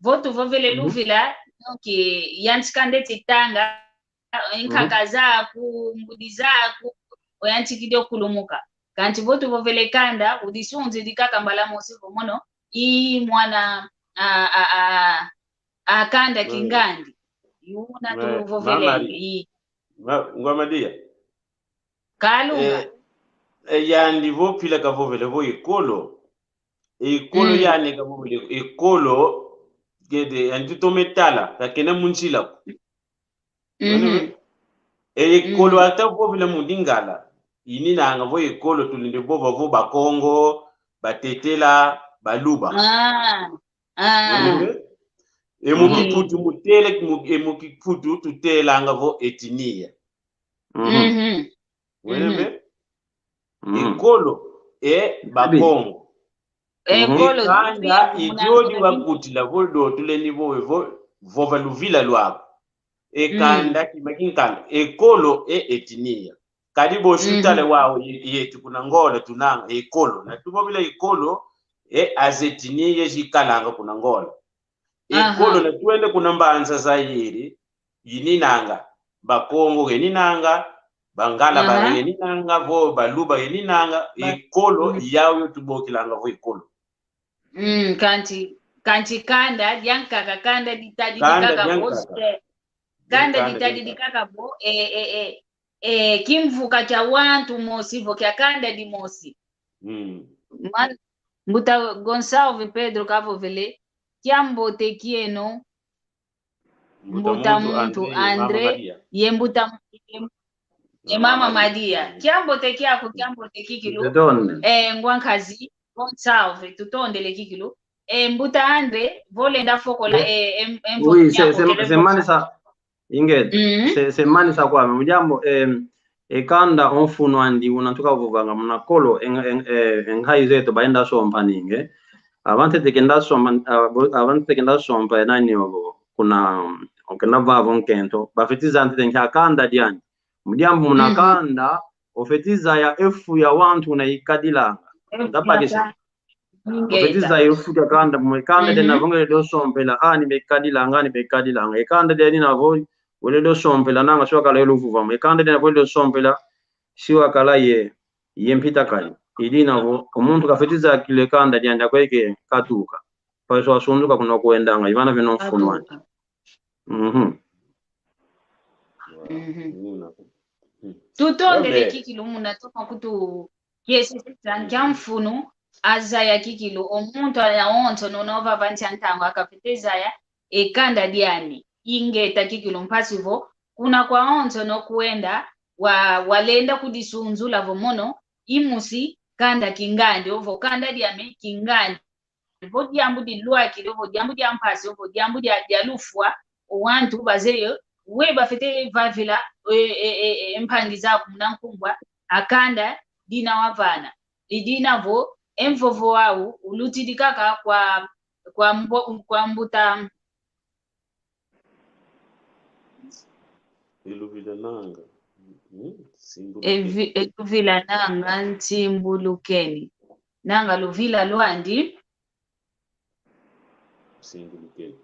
vo tuvovele luvila, donc, eh, yantika ndeti tanga, nkaka zaku, ngudi zaku, oyantikidi okulumuka. Kansi vo tuvovele kanda, udisunzidi kaka mbala mosi vo mono, i mwana a, a, a, a kanda kingandi. I una tuvovelenge, i. Ngwa Madia. Kalunga. Eh, eh, yandi vo mpila kavovele vo ekolo. Ekolo yandi kavovele, ekolo, kede, yandi tome tala, kakena mu nzila ko. Mhm. E, ekolo ata vovila mu Lingala. Ininanga vo ekolo tulendi vova vo Bakongo, Batetela, Baluba. Ah, ah. Wene be? E mu Kiputu mutele, mu, e mu Kiputu tutelanga vo etnia. Mhm. Wene be? Ekolo e Bakongo. Ekolo. E kanda i diodi wakutila vo do tulendi vo, vo, vova luvila lwaku. E kanda kima kinkanda. Ekolo e etnia. Kadi bosi utala wau ye-, yetu kuna Ngola tunanga ekolo. Na tuvovila ekolo e as etnia zikalanga kuna Ngola. Ekolo na twende kuna Mbanza Zaire, yininanga. Bakongo yeninanga, Bangala ba yeninanga, vo Baluba yeninanga, ekolo yau yo tubokilanga vo ekolo. Mm, kanti, kanti kanda diankaka, kanda ditadidi kaka vo, eh, kanda ditadidi kaka vo, eh, eh, eh, eh, kimvuka kia wantu mosi vo kia kanda dimosi. Mm. Man-, Mbuta Gonçalves Pedro kavovele, kiambote kieno, Mbuta muntu André, ye mbuta, ye, ye mama Madia. Kiambote kiaku, kiambote kikilu. Eh, ngwankazi, bon salve, tutondele kikilu. Eh, mbuta André, vo lenda fokola, eh, em, em, oui, c'est, c'est, c'est manisa, inge, c'est, c'est manisa kwame. Mu diambu, eh, e kanda o mfunu andi una tukavovanga muna kolo, en, en, eh, e nkayi zeto baenda sompa ninge. Avantete kenda sompa, avo, avantete kenda sompa e nani ovo, kuna, okenda vava o nkento, bafeti zaya ntete nkia kanda diandi. Mu diambu muna kanda, ofeti zaya e fu ya wantu una ikadilanga. Ndapakisa. Ofeti zaya e fu ya kanda, mu e kanda diandi vo ngwele dio sompela, ani bekadilanga, ani bekadilanga. E kanda diandi na vo, wele dio sompela, nanga si wakala ye luvuvamu. E kanda diandi na vo dio sompela, si wakala ye, ye mpita kayi. I dina vo, o muntu kafeti zaya kilo e kanda diandi akweke katuka. Mpasi wasunduka kuna kwendanga, i vana vena o mfunu andi. Mhm. Mhm. Tutondele kikilu muna toma kutu kiesesa nkia mfunu azaya kikilu o muntu awonsono una ovava nsi a ntangu akafeti zaya e kanda diani. Ingeta kikilu mpasi vo kuna kwawonsono kwenda wa, walenda kudisunzula vo mono i musi kanda kingandi, ovo kanda diame kingandi. Vo diambu dilwakidi, ovo diambu dia mpasi, ovo diambu dia, dia lufwa, o wantu bazeye, we bafeti vavila, e, e, e, e, mpangi zaku muna nkumbwa, a kanda dina wavana. I dina vo, e mvovo wau, ulutidi kaka kwa, kwa mbo-, kwa mbuta, E luvila nanga. Hmm? Simbulukeni. E vi-, e luvila nanga nsimbulukeni. Nanga luvila lwandi. Simbulukeni.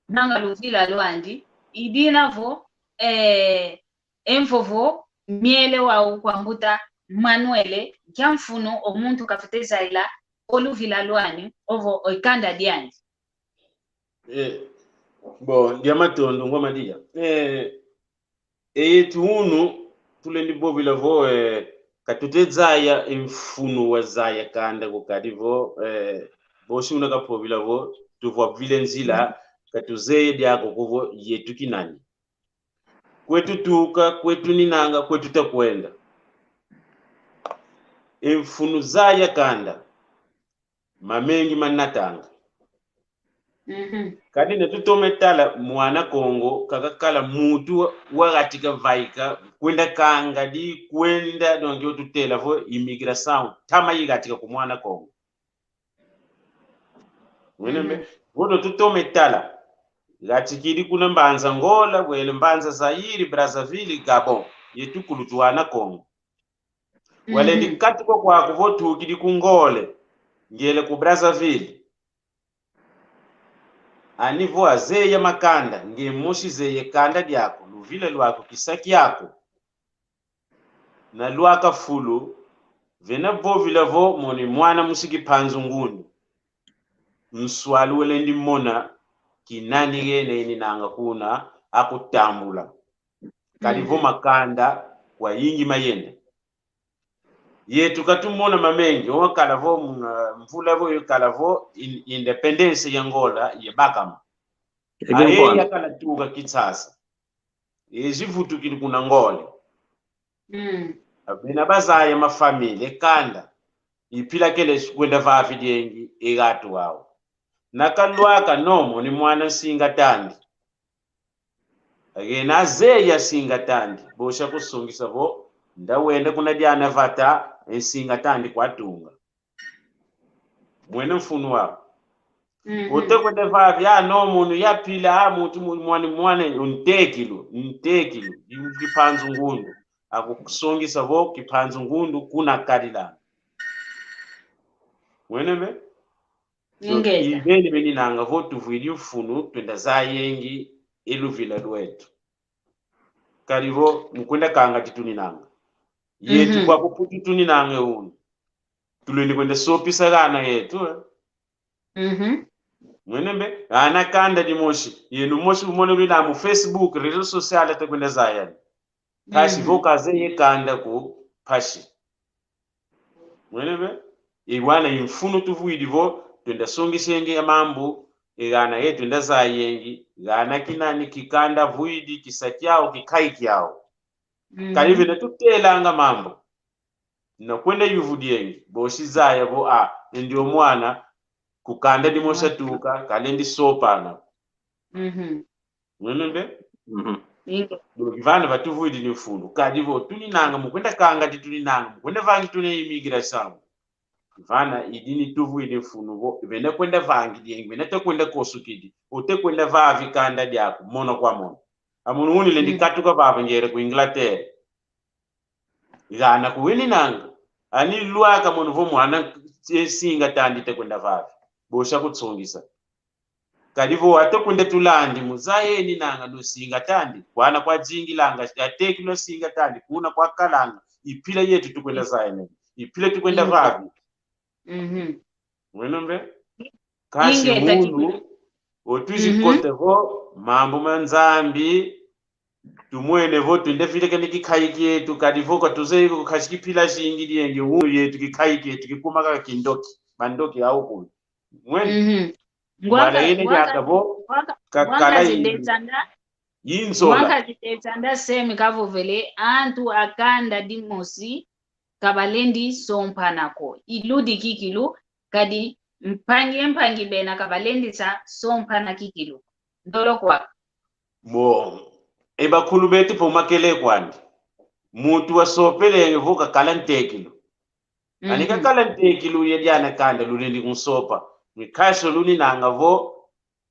Nanga luvila lwandi. I dina vo, eh, e mvovo, miele wau kwa mbuta Manuele, nkia mfunu o muntu kafeti zayila o luvila lwani, ovo o kanda diandi. Eh, bon, dia matondo, ngwa Madia. Eh, e yetu unu, tulendi vovila vo, eh, katuteti zaya e mfunu wa zaya kanda ko kadi vo, eh, bosi una kavovila vo, tuvovila nzila, katuzeye diako ko vo, yetu kinani. Kwe tutuka, kwe tuninanga, kwe tutakwenda. E mfunu zaya kanda. Mamengi manatanga. Mhm. Kadi na tutoma tala mwana Kongo, kakakala mutu wa, wagatika vaika, kwenda kanga di, kwenda, donc, yo tutela vo immigration, ntama igatika ku mwana Kongo. Wene me, mhm, vo tutoma tala. Gatikidi kuna Mbanza Angola, wele Mbanza Zaire, Brazzaville, Gabon. Yetu kulu twana Kongo. Walendi, mhm, katuka kwaku vo tukidi ku Ngole, ngele ku Brazzaville. Ani vo azeya makanda, nge mosi zeya kanda diaku, luvila lwaku, kisa kiaku. Na lwaka fulu, vena vovila vo mono i mwana musiki Mpanzu Ngundu. Nswalu welendi mona, kinani gene ininanga kuna, akutambula. Kadi vo, mhm, makanda kwa ingi mayenda. Yetu katumona mamengi, wakala vo muna mvula vo yakala vo in-, independência ya Angola yabakama. Aye yakala tuka Kinshasa. Ezi vutukidi kuna Ngole. Mm. Bena bazaya mafamília, kanda. Ipila kele kwenda vavi diengi e gatu wau. Na kalwaka nomo ni mwana nsinga tandi. Agena azeya nsinga tandi. Bosha kusungisa vo, nda wenda kuna diana vata, e nsinga tandi kwatunga. Mwene mfunu wau. Mhm. Ote kwenda vavi, a, no, munu yapila, a, muntu mu-, mwane, mwane, ntekilu, ntekilu, kipanzu ngundu. Akusungisa vo, kipanzu ngundu, kuna kalila. Mwene mbe? Ingeta. Ibeni beni nanga vo tuvwidi mfunu, twenda zayengi, e luvila lwetu. Kadi vo, mukwenda kanga tituninanga. Yetu, mhm, kwa kuputu tuninanga unu. Tulendi kwenda sopisa gana yetu, eh. Mhm. Mwene mbe, ana kanda dimosi. Yenu mosi umone lwina mu Facebook, réseau social ate kwenda zayani. Kasi, mhm, vo kazeye kanda ku pasi. Mwene mbe, e wana i mfunu tuvwidi vo, twenda songesenge ya mambu, e gana yetu twenda zayengi, gana kinani kikanda vwidi, kisa kiau, kikai kiau. Mhm. Kadi vena tutelanga mambu. Na kwenda yuvu diengi, bosi zaya vo, a, endi o mwana, ku kanda dimosi atuka, kalendi sopana. Mhm. Mwene mbe? Mhm. Inga. Donc, vana vatuvwidi ni mfunu. Kadi vo, tuninanga, mukwenda kanga tituninanga, mukwenda vangi tuna imigração. Vana, idi ni tuvwidi mfunu vo, vena kwenda vangi diengi, vena te kwenda kosukidi, ote kwenda vavi kanda diaku, mono kwa mono. Amunu uni lendi, mm, katuka vava ngere ku Inglaterra. Gana kuwininanga. Ani lwaka mono vo mwana, e, nsinga tandi te kwenda vavi. Bosha kutsungisa. Kadi vo ate kwenda tulandi, muzaye eninanga no nsinga tandi. Kwana kwazingilanga, atekilwa nsinga tandi, kuna kwakalanga. Ipila yetu tukwenda zaya nene. Ipila tukwenda vavi. Mhm. Mwene mbe? Kasi ingeta munu, otuzi, mhm, kote vo, mambu ma Nzambi, tumwene vo, twenda vilekene kikai kietu, kadi vo, katuzeye ko kasi kipila zingi dienge, unu yetu kikai kietu, kikuma kaka kindoki, mandoki au kumi. Mwene? Mhm. Ngwaka, ngwaka, yene diaka vo, ngwaka, kakala ngwaka i-, zindetsanda, inzola. Ngwaka zindetsanda semi kavovele, antu a kanda dimosi, kabalendi sompana ko. Iludi kikilu, kadi mpangi e mpangi bena kabalendi sa sompana kikilu. Ndolo kwa. Bon, e bakulu betu po makele kwandi. Muntu wasopelenge vo kakala ntekilu. Ani, mhm, kakala ntekilu ye diana kanda lulendi kunsopa. Ni kaso luninanga vo,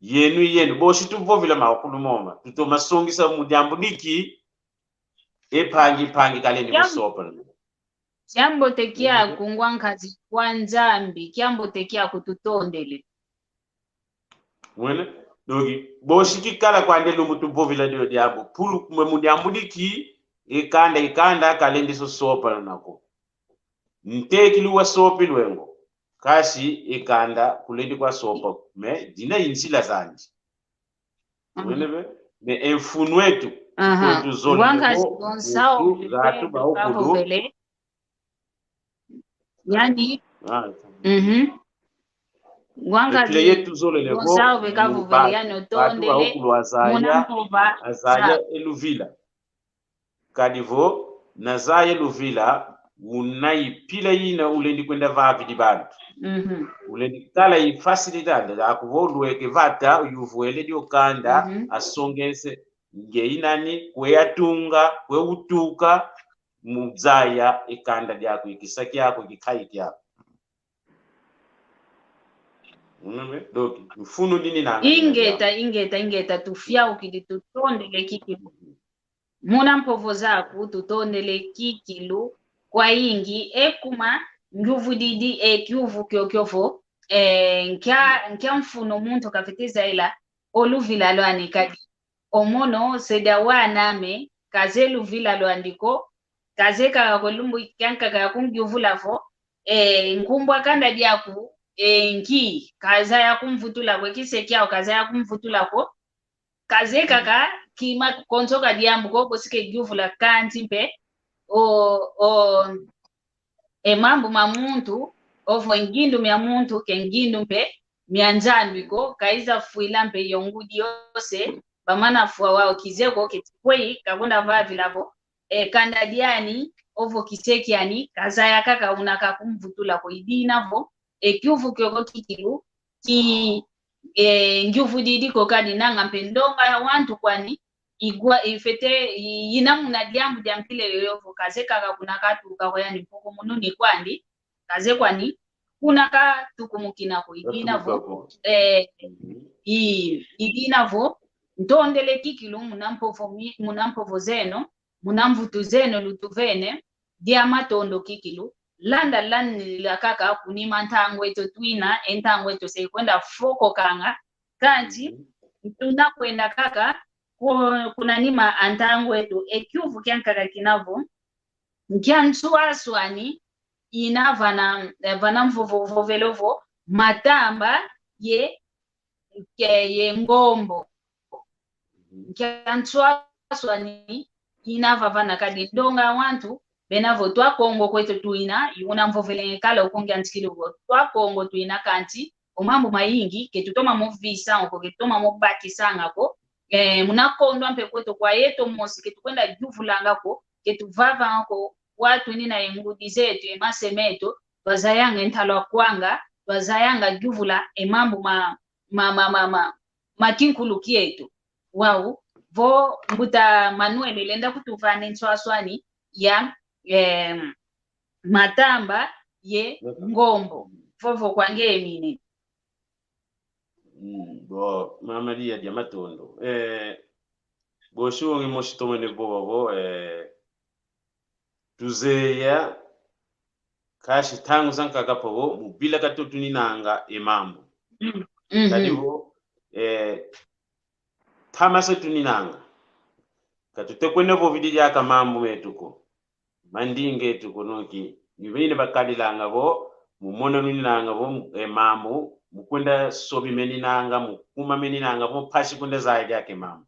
yenu, yenu. Bosi tuvovila makulu moma. Tutoma songisa mu diambu diki, e mpangi, mpangi kalendi kunsopa. Kiambote kiaku ngwa nkazi kwa Nzambi, kiambote kiaku tutondele. Mwene, donc, bosi kikala kwandi lumbu tuvovila dio diambu. Pulu kumwe mu diambu diki, e kanda, e kanda, kalendi so sopa nako. Ntekilu wasopilwe ngo. Kasi e kanda, kulendi kwasopa. Mais, dina i nzila zandi. Mwene be? Mais e mfunu etu, aha, kwetu zole ngwa nkazi ko, Gonçalo, muntu, gatu, Pedro, baukulu. Kavovele. Yani, ah, mhm. Ngwa nkazi, e pila yetu zolele ko, Gonçalo be kavovele, yani, otondele, baukulu azaya, muna mpova, azaya za- e luvila. Kadi vo, nazaya e luvila, una i pila ina ulendi kwenda vavidi bantu. Mhm. Ulendi kala i facilidade, aku vo ulweke vata, uyuvwele dio kanda, mhm, asongese, nge i nani, kwe atunga, kwe utuka, muzaya e kanda diaku, i kisa kiaku, i kikai kiaku. Mwene be? Donc, mfunu dini nanga. Ingeta, ingeta, ingeta, tufiaukidi, tutondele kikilu. Muna mpovo zaku, tutondele kikilu, kwayingi, e kuma, ngyuvudidi, e kiuvu kiokio vo, e, nkia, nkia mfunu muntu kafwete zayila, o luvila lwani kadi. O mono, se dia wana ame, kazeye luvila lwandi ko, kazeye kaka kwe lumbu kiankaka ya kungyuvula vo, e, nkumbu a kanda diaku, e, nki, kazaya kumvutula ko, kise kiau, kazaya kumvutula ko, kazeye kaka, kima konso ka diambu ko, bosi keyuvula kansi mpe, o, o, e mambu ma muntu, ovo ngindu mia muntu, ke ngindu mpe, mia Nzambi ko, kaiza fwila mpe yo ngudi yose, bamana fwa wau kizeye ko, keti kweyi, kakwenda vavila vo, e, kanda diani, ovo kisekiani, kazaya kaka una kakumvutula ko. I dina vo, e kiuvu kiokio kikilu, ki, e, ngiuvudidi ko kadi nanga mpe ndonga ya wantu kwani, igwa, ifete, i, ina muna diambu dia mpila yoyo vo, kaze kaka kuna katuka ko yani mpoko munu ni kwandi, kaze kwani, kuna katukumukina ko. I dina vo, eh, i, i dina vo, ntondele kikilu muna mpovo mi-, muna mpovo zeno, muna mvutu zeno lutuvene, dia matondo kikilu, landa landila kaka kunima ntangu eto twina, e ntangu eto se kwenda fokokanga, kanti, tuna kwenda kaka, ku-, kuna nima a ntangu eto, e kiuvu kiankaka kina vo, nkia nswaswani ina vana, eh, vana mvovo vovele vo matamba ye, ke-, ye ngombo. Nkia nswaswani ina vavana kadi ndonga wantu, bena vo twa Kongo kweto twina, i una mvovelenge kala ukungia ntikilu vo twa Kongo twina kanti, o mambu mayingi, ke tutoma mo visa ko, ke tutoma mo bakisanga ko, eh, muna kondwa mpe kweto kwa yeto mosi, ke tukwenda yuvulanga ko, ke tuvavanga ko, watu nina e ngudi zeto, e mase meto, twazayanga e ntalo a kwanga, twazayanga yuvula e mambu ma, ma, ma, ma, ma, ma kinkulu kieto. Wau, vo mbuta Manuel lenda kutuvana e nswaswani ya, em, matamba ye ngombo. Vovo kwangemine. Mm, bo, Mama Lia dia matondo. Eh, bo shungi mosi tomene bo, bo, eh, tuzeya, kasi ntangu zankaka po bo, mu bila katoto ninanga e mambu. Mhm. Kadi bo, eh, ntama se tuninanga. Ka tutekwenda vovidi diaka mambu metu ko. Mandinga etu ko noki. Ni beni bakadilanga vo, mu mona luninanga vo, e mambu, mu kwenda sobi meninanga, mu kuma meninanga vo, mpasi kwenda zaya diaka e mambu.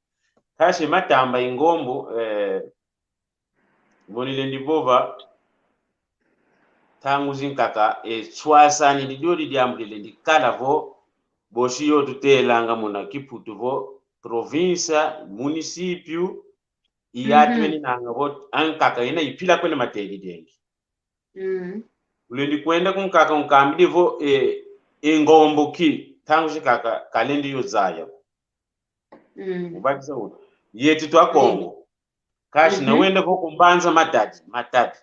Kasi matamba i ngombo, eh, Moni lendi vova, ntangu zinkaka, e, swasani di dio di diambu dilendi kala vo, bosi yo tutelanga muna Kiputu vo, província, município, i atu meninanga vo, ankaka ina i pila kwenda matedi dengi. Ulendi kwenda kunkaka unkambidi vo, e, e ngombo ki, ntangu zinkaka, kalendi yo zaya. Ubakisa una. Yetu twa Kongo. Kasi na wenda vo ku Mbanza Matadi, Matadi.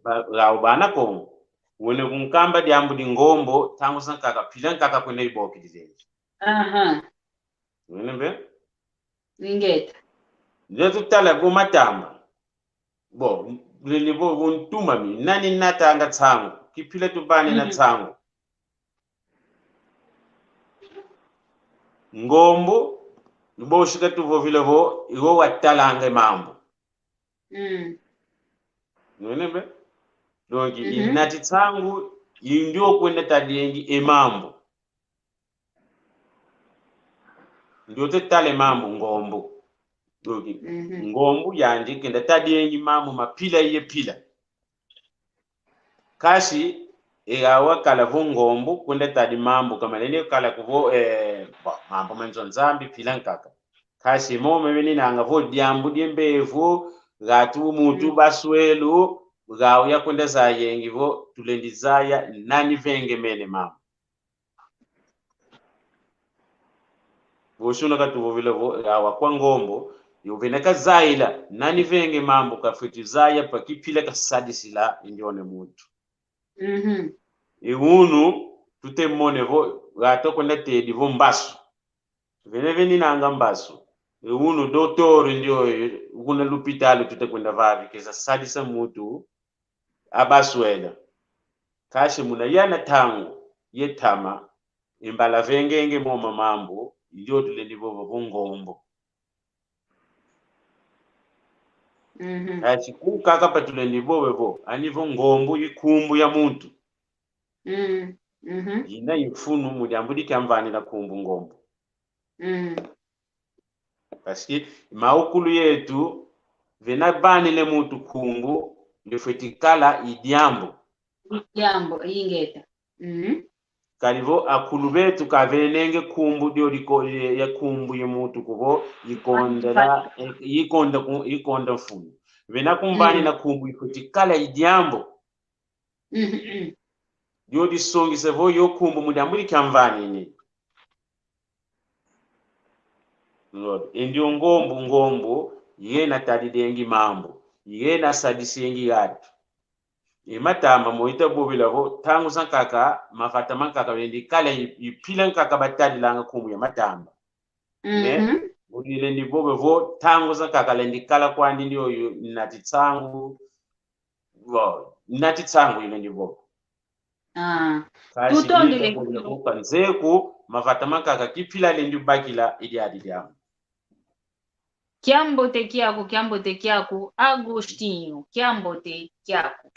Ba, gau bana Kongo. Wene kunkamba diambu di ngombo, ntangu zankaka, pila nkaka kwenda iboki dizengi. Aha. Wene mbe? Ingeta. Ndio tutala vo matamba. Bo, lele vo, vo ntuma mi, nani natanga nsangu, kipila tubane na nsangu. Ngombo, bosi katuvovila vo, i wo watalanga e mambu. Nwene mbe? Donc, i nati nsangu, i ndio kwenda tadiengi e mambu. Ndio te tala e mambu ngombo. Donc, ngombo yandi kenda tadiengi mambu ma pila ye pila. Kasi, e awa kala vo ngombo, kwenda tadi mambu, ka malende kala ko vo, eh, bo, mambu ma nzo Nzambi, pila nkaka. Kasi, mo meninanga vo diambu die mbevo, gatu muntu baswelu, gau ya kwenda zayengi vo, tulendi zaya, nani vengemene mambu. Bosi una katuvovila vo, awa kwa ngombo, yo vena kazaila, nani venge mambu kafweti zaya pa kipila kasadisila ndione muntu. E unu, tutemone vo, gato kwenda tedi vo mbasu. Vene veninanga mbasu. E unu, doutor ndio, kuna lupitalu tute kwenda vavi, keza sadisa muntu, abaswela. Kasi muna yana ntangu, ye ntama, imbala vengenge mo mamambu, ndio tulendi vova vo ngombo. Kasi kunkaka pa tulendi vova vo, ani vo ngombo i nkumbu ya muntu. Ina i mfunu mu diambu di kiamvanina nkumbu ngombo. Parce que maukulu yetu, vena vanile muntu nkumbu, ndifweti kala i diambu. I diambu, ingeta. Kadi vo akulu betu kavenenge nkumbu dio diko-, ya nkumbu ye muntu ko vo, ikondela, ikonda ku-, ikonda mfunu. Vena kumvani na nkumbu ifweti kala i diambu. Mhm. Dio disongisa vo yo nkumbu mu diambu di kiamvani ni. Lord, e ndio ngombo, ngombo, yena tadidengi mambu, yena sadisengi yatu. E matamba mo ita vovela vo, ntangu zankaka, mavata mankaka, lendi kala i, i mpila nkaka batadilanga nkumbu ya matamba. Ne? Mhm. Udi lendi vova vo, ntangu zankaka lendi kala kwandi ndio yo, nati nsangu, vo, nati nsangu ilendi vova. Ah. Kasi tutondele. Udi lendi vova vo, kanzeku, mavata mankaka, kimpila lendi bakila, idi adi diamu. Kiambote kiaku, kiambote kiaku, Agostinho, kiambote kiaku.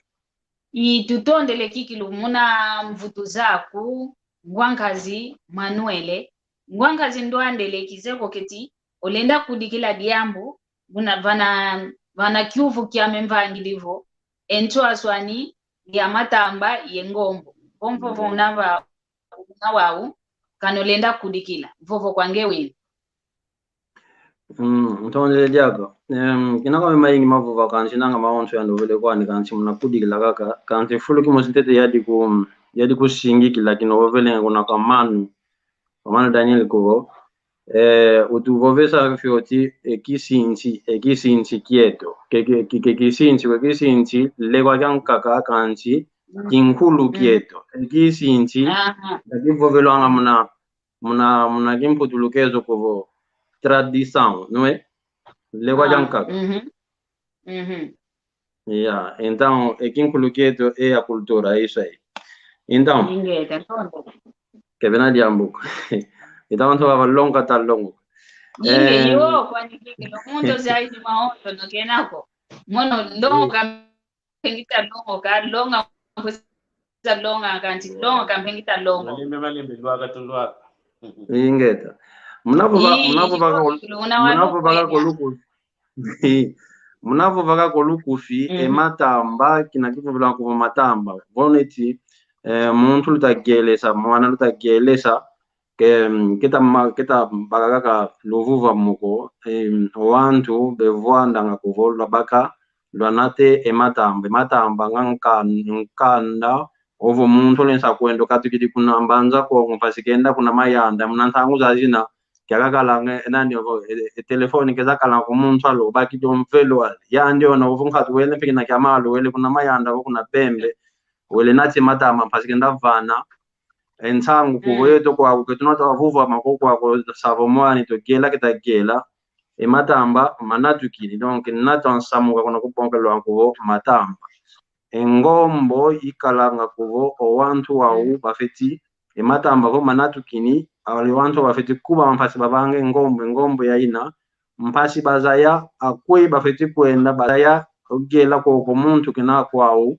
I tutondele kikilu muna mvutu zaku, ngwankazi Manuele. Ngwankazi Ndwandele, kizeye ko keti olenda kudikila diambu, muna vana, vana kiuvu kiame mvangidi vo, e nswaswani ya matamba ye ngombo. Vo mvovo una va, una wau, kana olenda kudikila. Mvovo kwa nge wina. Mm, ntondele diaka. Em, kina kame mayingi mavova kansi nanga mawonso yandi ovele kwani kansi muna kudikila kaka. Kansi fulu kimosi ntete yadi ku, yadi kusingikila kina ovele kuna kwa manu. Kwa manu Daniel kuvo. Eh, utuvovesa fioti, e kisinsi, e kisinsi kieto. Ke, ke, ke, ke kisinsi, ke kisinsi, lekwa kiankaka kansi, kinkulu kieto. E kisinsi, aha, nda kivovelwanga muna muna, muna kimputulukezo kuvo tradição, não é? Lekwa diankaka. Mhm. Mhm. Yeah, então, e kinkulu kieto e a cultura, é isso aí. Então, ingeta, tonda. Kevena diambu ko. Então, ntu vava longa ta longo. Inge, eh, yo, kwani kikilu, muntu zaidi maondo, no kenako. Mono, longa, mpengita longo ka longa, kuza longa kanti longa ka mpengita longo. Malembe, malembe, lwaka tu lwaka. Ingeta. Muna vova, muna vova ka, muna vova ka koluku. Muna vova ka kolukufi, e matamba, kina kivovela kuvo matamba. Vo neti, eh, muntu luta gelesa, mwana luta gelesa, ke, keta ma-, keta baka kaka luvuva mo ko, em, wantu bevwandanga kuvo lwabaka, lwanate e matamba. E matamba nga nka-, nkanda, ovo muntu olensa kwenda okatukidi kuna Mbanza Kongo, mpasi kenda kuna Mayanda, muna ntangu zazina, kiakakala nge, nani ovo, e, e telefoni keza kala ku muntu alo, bakidi o mvelo ali. Yandi ona ovo nkatu wele mpe kina kia malu, wele kuna Mayanda, vo kuna Bembe, wele nati e matamba, mpasi kenda vana, e nsangu kuvo yeto kwaku, ke tuna twa vuvama ko kwaku, savo mwani, tugela keta gela, e matamba manatukidi. Donc, nata nsamuka kuna kubonkelwa kuvo matamba. E ngombo ikalanga kuvo o wantu wau bafeti, e matamba vo manatukini, ali wantu bafeti kuba mpasi bavange ngombo, e ngombo yaina, mpasi bazaya, akweyi bafeti kwenda, bazaya, ogela koko muntu kina kwau,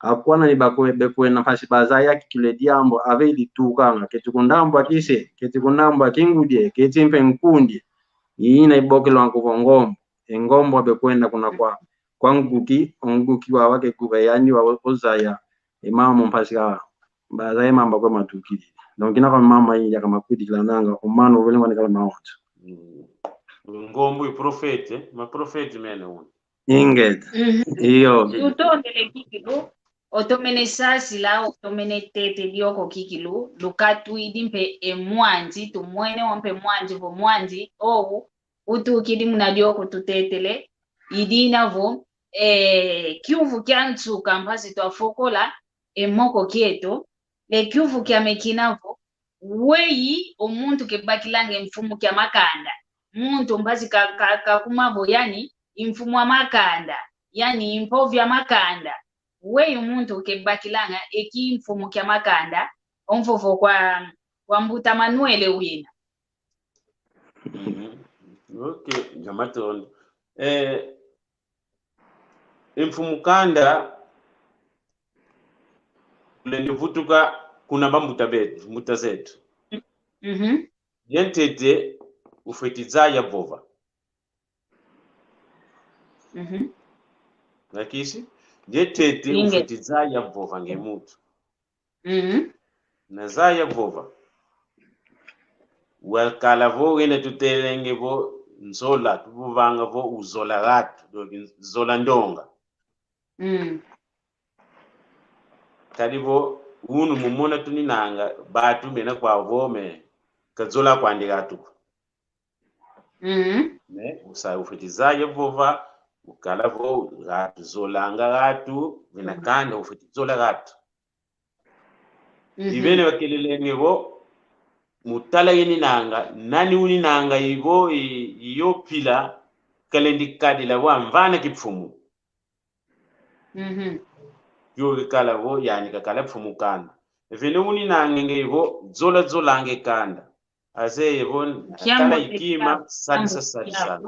akwa nani bakwe-, bekwenda mpasi bazaya kikilu e diambu, ave iditukanga, keti ku ndambu a kise, keti ku ndambu a kingudie, keti mpe nkundie. Ina ibokelwanga kuvo ngombo. E ngombo bekwenda kuna kwa, kwa nguki, o nguki wawa ke kuba yani wa o-, ozaya. E mama mpasi ka, bazaya mamba kwe matukidi. Donc, ina kwa mama iya kama kudikila nanga, o mano ovele ngwani kala maonso. Mm. Ngombo i profete, ma profete mene una. Ingeta. Mhm. Iyo. Tutondele kikilu, otomene sasila, otomene tete dioko kikilu, lukatwidi mpe e mwanzi, tumwene wa mpe mwanzi vo mwanzi, owu, utukidi muna dioko tutetele, idina vo, eh, kiuvu kia nsuka mpasi twafokola, e moko kieto, le kiuvu kiame kina vo, weyi o muntu kebakilanga e mfumu kia makanda. Muntu mpasi ka, ka, kakuma vo yani, i mfumu a makanda, yani i mpovi a makanda. Weyi o muntu kebakilanga e kimfumu kia makanda, o mvovo kwa, kwa mbuta Manuele wina. Mhm. Ok, nja matondo. Eh, e mfumu kanda, lendi vutuka kuna bambuta betu, mbuta zetu. Mhm. Ye ntete ufweti zaya vova. Mhm. Nakisi? Ye ntete ufweti zaya vova nge muntu. Mhm. Na zaya vova. Wakala vo wenda tutelenge vo, nzola, tuvovanga vo uzola atu, donc zola ndonga. Mm. Kadi vo unu mumona tuninanga, batu mena kwau vo me kazola kwandi atu ko. Mm. Me usa ufweti zaya vova, ukala vo atu zolanga atu, vena kanda ufweti zola atu. Mhm. Ivene wakelelenge vo, mu tala yeninanga, nani uninanga ivo, i-, iyo pila, kalendi kadila vo amvana kimfumu. Mhm. Yo kikala vo, yani kakala mfumu kanda. Vene uninanga nge ivo, zola zolange kanda. Azeye vo, tala ikima, sadisa, sadisa.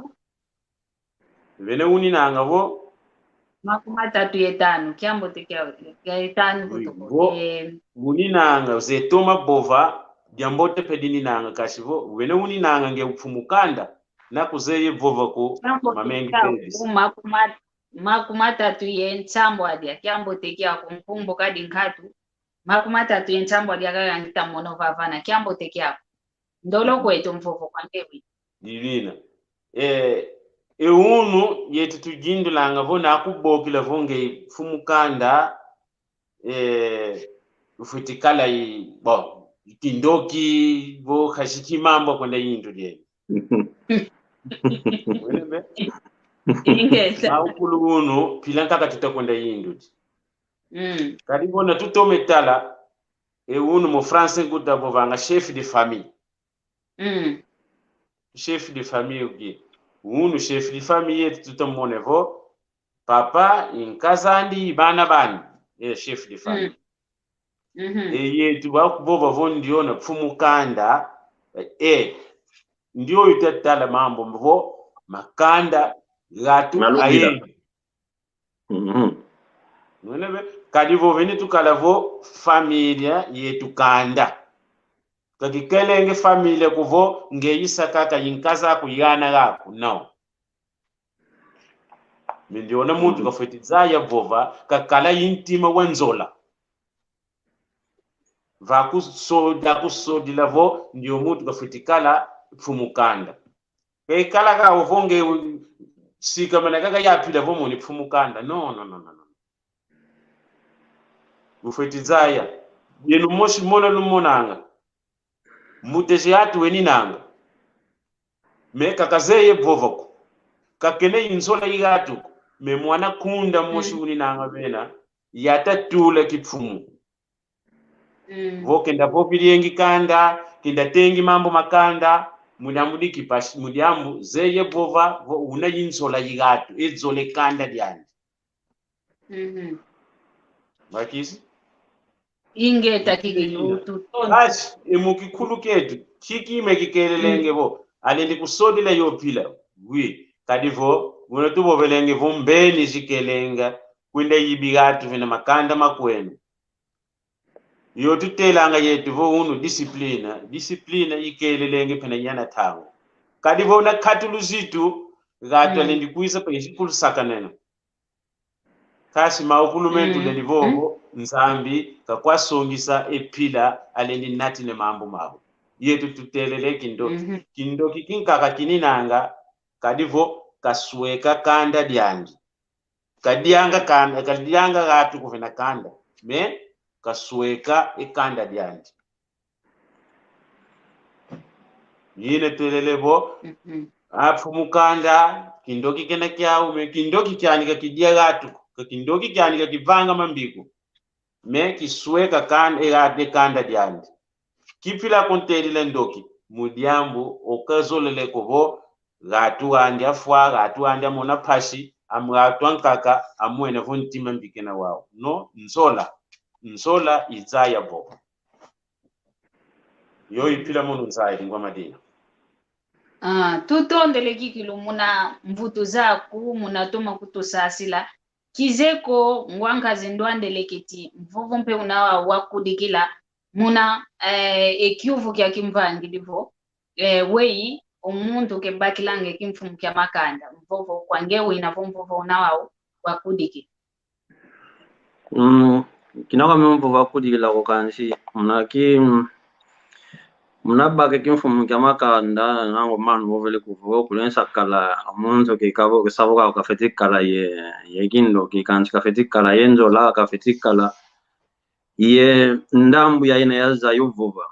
Vene uninanga vo. Makumi atatu ye tanu, kiambote kia, kia ye tanu kutuko. Vo, eh, uninanga, ze toma vova, diambote pe dininanga, kasi vo, vene uninanga nge mfumu kanda, na kuzeye vova ko, kiambote mamengi kia, tebisi. Ku makumi at-, makumi atatu ye nsambwadi, kiambote kiaku nkumbu kadi nkatu, makumi atatu ye nsambwadi kaka ngita mono vavana, kiambote kiaku. Ndolo kwetu mvovo kwa ngewi. Divina. E, e unu yetu tujindulanga vo na kubokila vo nge mfumu kanda, e, ufweti kala i, bo, kindoki, vo kashiki mambo kwenda yindu dieni. Wene me? Ingeta. Na ukulu unu, pila nkaka tuta kwenda yindu di. Mm. Kadi vo na tutome tala, e unu mo français kuta vovanga chef de famille. Mm. Chef de famille uki. Unu chef de famille yetu tuta mone vo, papa, i nkaz'andi, i bana bandi. E chef de famille. Mm. Mhm. E yetu ba vova vo ndiona mfumu kanda, e, ndio ita tala mambu vo, makanda, gatu, aye. Mhm. Nunebe, kadi vo vene tukala vo familia yetu kanda. Kakikelenge familia ko vo nge isa kaka i nkaza aku i ana aku, no. Me ndiona muntu kafweti zaya vova, kakala i ntima wa nzola. Va kusoda, kusodila vo, ndio muntu kafweti kala mfumu kanda. Kaikala kaka vo nge sikamana kaka yapila vo mono mfumu kanda. No, no, no, no, no. Ufweti zaya. Yenu mosi mona lumonanga. Mutezi atu weninanga. Me kakazeye vova ko. Kakena i nzola i atu ko. Me mwana kunda mosi uninanga vena. Yata tula kimfumu. Mm. Vo kenda vovilengi kanda, kenda tengi mambu ma kanda, mu diambu di kipasi, mu diambu zeye vova, vo una i nzola i atu, e zole kanda diandi. Mhm. Bakisi? Ingeta kikilu tutonda. Basi, e mu kikulu ketu, kiki me kikelelenge vo, alendi kusodila yo pila, oui, kadi vo, muna tuvovelenge vo mbeni zikelenga, kwenda yibi atu vena makanda makwenu. Yo tutelanga yetu vo unu disciplina, disciplina ikelelenge pena yana tango. Kadi vo na katulu zitu, gatu alendi kwiza pa isikulu sakanena. Kasi maukulu mentu lendi vovo, Nzambi kakwasongisa e pila alendi natine mambu mau. Yetu tutelele kindoki. Kindoki kinkaka kininanga, kadi vo kasweka kanda diandi. Kadianga kanda, kadianga gatu kuvena kanda. Me, kasweka e kanda diandi. Yine telele vo, a mfumu kanda, kindoki kena kiau, me kindoki kiani kakidia gatu, ka kindoki kiani kakivanga mambi ko. Me kisweka kanda, e gatu e kanda diandi. Kipila kuntedila ndoki, mu diambu okazolele ko vo, gatu andi afwa, gatu andi amona mpasi, am gatu ankaka, amwene vo ntima mbi kena wau. No, nzola. Nzola izaya vo. Yo ipila munu nzaya, lingwa madina. Ah, tutondele kikilu muna mvutu zaku, muna toma kutusasila. Kizeko ngwa nkazi ndwandele keti, mvovo mpe una wa wakudikila, muna, eh, e kiuvu kia kimvangidi vo, eh, weyi, o muntu kebakilanga e kimfumu kia makanda, mvovo kwa nge wina vo mvovo una wau wakudikila. Mm, kina kwame mvovo wakudikila ko kansi, muna ki, mm, Muna bake kimfumu kia makanda, nango manu vovele kuvo, kulensa kala muntu kikavo, kisavo ka kafeti kala ye, ye kindoki, kansi kafeti kala ye nzola, kafeti kala ye ndambu ya ina ya zaya vova.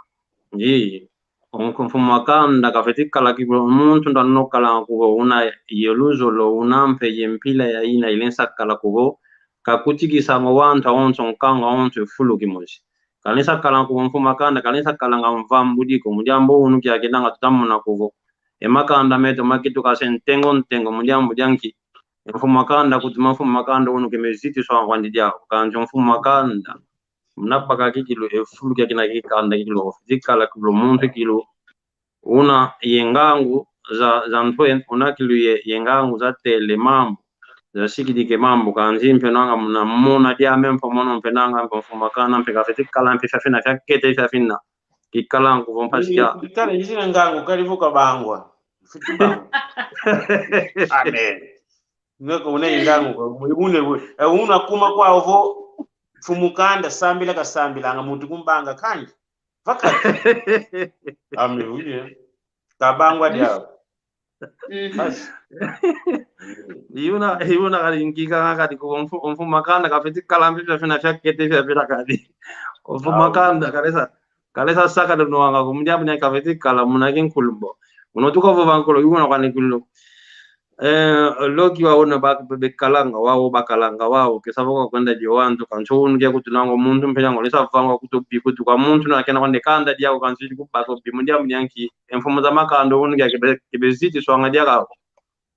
Ii, o mfumu a kanda kafeti kala kivo, muntu ndano kala kuvo una ye luzolo, una mpe ye mpila ya ina ilensa kala kuvo, kakutikisa ngo wantu awonso, nkangu awonso, e fulu kimosi. Kalensa kala kuvo mfumu a kanda, kalensa kalanga mvambu diko, mu diambu unu kiaki nanga tutamona kuvo e makanda meto makituka se ntengo ntengo, mu diambu dia nki? E mfumu a kanda, kutuma mfumu a kanda unu ke meziti swa kwandi diau. Kansi mfumu a kanda, muna baka kikilu, e fulu kiaki na kikanda kikilu, zikala kikilu, muntu kikilu, una ye ngangu za, za ntwe, una kikilu ye, ye ngangu zatele mambu, zasikidike mambu, kansi mpe nanga muna mona diame mpe mono mpe nanga mpe mfumu a kanda mpe kafeti kala mpe fia fina, fia kete fia fina. Kikala nkuvo mpasi kia. Kikala izina ngangu kali vo kabangwa. Fiti bangwa. Amen. Ngako una ingangu kwa, une, une, eh, una kuma kwa ovo, mfumu kanda, sambila kasambilanga, muntu kumbanga kangi. Vaka. Ame uye. Kabangwa diao. Mhm. Basi. Yuna, yuna kali ngika kali ku mfu-, mfumu a kanda kafeti kala mpe fina fia kete fia fina kali. Mfumu a kanda kalesa, kalesa saka do nwanga ku mu diambu nia kafeti kala muna kinkulumbo. Uno tuka vova nkolo, yuna kwani kulu. Eh, loki wa una bak-, be-, bekalanga wau, bakalanga wau, kesa boka kwenda dio wantu, kansi unu kia kutu nango muntu, mpe nango lesa vangwa kutu bi kutu kwa muntu, na kena kwande kanda diako kansi kubaka bi mu diambu nia nki, e mfumu za makanda unu kia kibe, kibe ziti swanga diaka.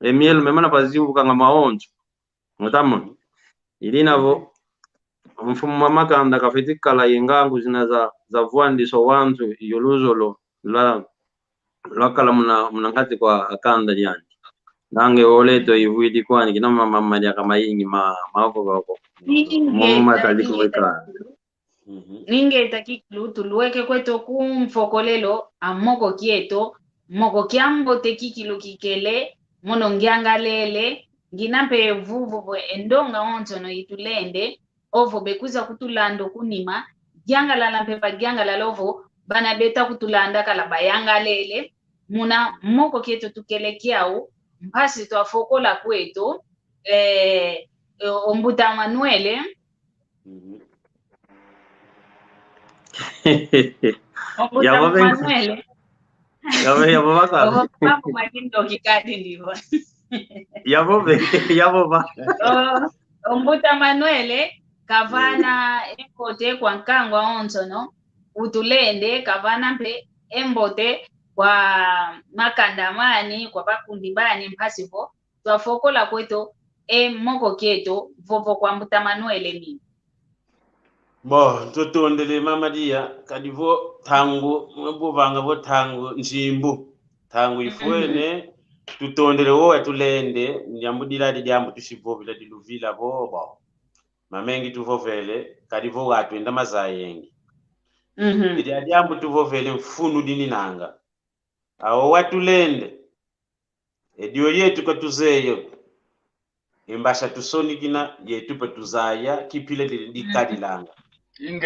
E mielo mema na pazibu kanga maonzo. Mutamona. Ilina vo, mfumu a makanda kafeti kala ye ngangu zina za, za vwandiso wantu, iyo luzolo lwa, lwakala muna, muna nkati kwa kanda diandi. Ndange oleto ivwidi kwani, kina mama, mama diaka mayingi ma, mavo bako. Momo matali kuweka. Mhm. Ningeta kikilu, tulweke kweto ku mfokolelo a moko kieto, moko kia mbote kikilu kikele, mono ngiangalele, ngina mpe vuvu vo e ndonga onsono itulende, ovo bekwiza kutulanda kunima, giangalala mpe bagiangalala ovo, bana beta kutulanda kala bayangalele, muna moko kieto tukele kiau, mpasi twafokola kweto, eh, eh, o mbuta Manuele. Mhm. O mbuta Manuele. Yabo, yabo baka. Ovo papo makindo kikadi ndivo. Yabo be, yabo ba. O, o mbuta Manuele, kavana e mbote kwa nkangu onsono, utulende, kavana mpe e mbote kwa makanda mani, kwa bakundi bani, mpasi vo twafokola kweto e moko kieto, vovo kwa mbuta Manuele mimi. Bo, tutondele mama dia, kadi vo ntangu, mbo vanga vo ntangu nzimbu. Ntangu ifwene, tutondele wo atulende, ndiambu dila di diambu tusi vovila diluvila vo, bo. Mamengi tuvovele, kadi vo watwenda mazayengi. Mhm. Idi a diambu tuvovele mfunu dininanga. Awo watulende. Edio yetu katuzeye. Imbasha tusonikina, yetu pe tuzaya, kipila di, dikadilanga.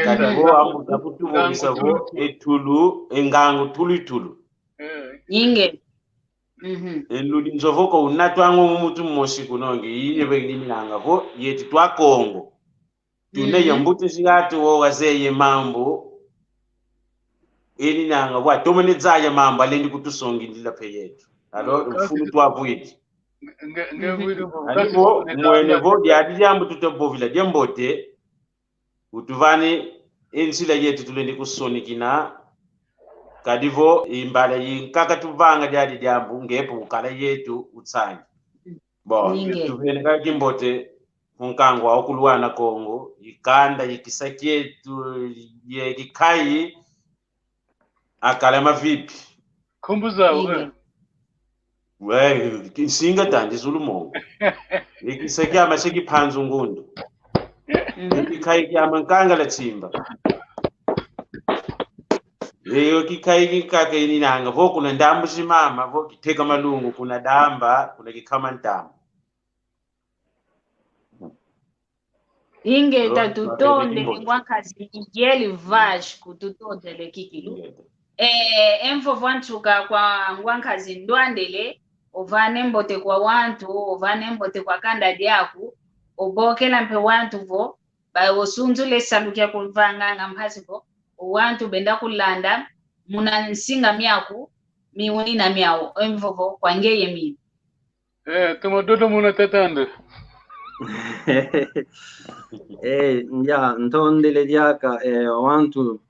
Kadi vo ambu takutuvovisa vo, etulu, engangu tulu itulu. Inge. Mhm. Eludi nzovo ko unatwanga mu mutu mosi kunongi, iye be niminanga vo, yetu twa Kongo. Tuna ya mbuti zingatu wo wazeye mambu. Eni nanga wa tomene zaya mambu, alendi kutusongindila pe yetu. Alo, mfunu twavwidi. Nge, nge vwidi vo. Alivo, mwene vo, diadi diambu tuta vovila, diambote. Utuvani, e nzila yetu tulendi kusonikina. Kadi vo, imbala yinkaka tuvanga diadi diambu, ngepo ukala yetu, utsangi. Bo, tuvene kaka kimbote, Ku nkangu wa ukulu wana Kongo, ikanda, ikisa kietu, ye kikayi, akala mavipi. Nkumbu zau, eh. We, nsinga tandi zulu mongo. Ikisa kiama se Kimpanzu Ngundu. Mhm. Ikikayi kiama Nkangala Tsimba. Eyo kikayi kinkaka ininanga, vo kuna ndambu zimama, vo kiteka malungu, kuna damba, kuna kikama ntama. Ingeta, tutondele ngwa nkazi Miguel Vaz kututondele kikilu. Ingeta. E, e mvovo antuka kwa ngwankazi Ndwandele, ovane mbote kwa wantu, ovane mbote kwa kanda diaku, obokela mpe wantu vo, ba osunzule salu kia kuvanganga mpasi vo, o wantu benda kulanda, muna nsinga miaku, miunina miau, e mvovo kwa ngeye mimi. Eh, toma dodo muna tatande. Eh, ya, ntondele diaka, eh, wantu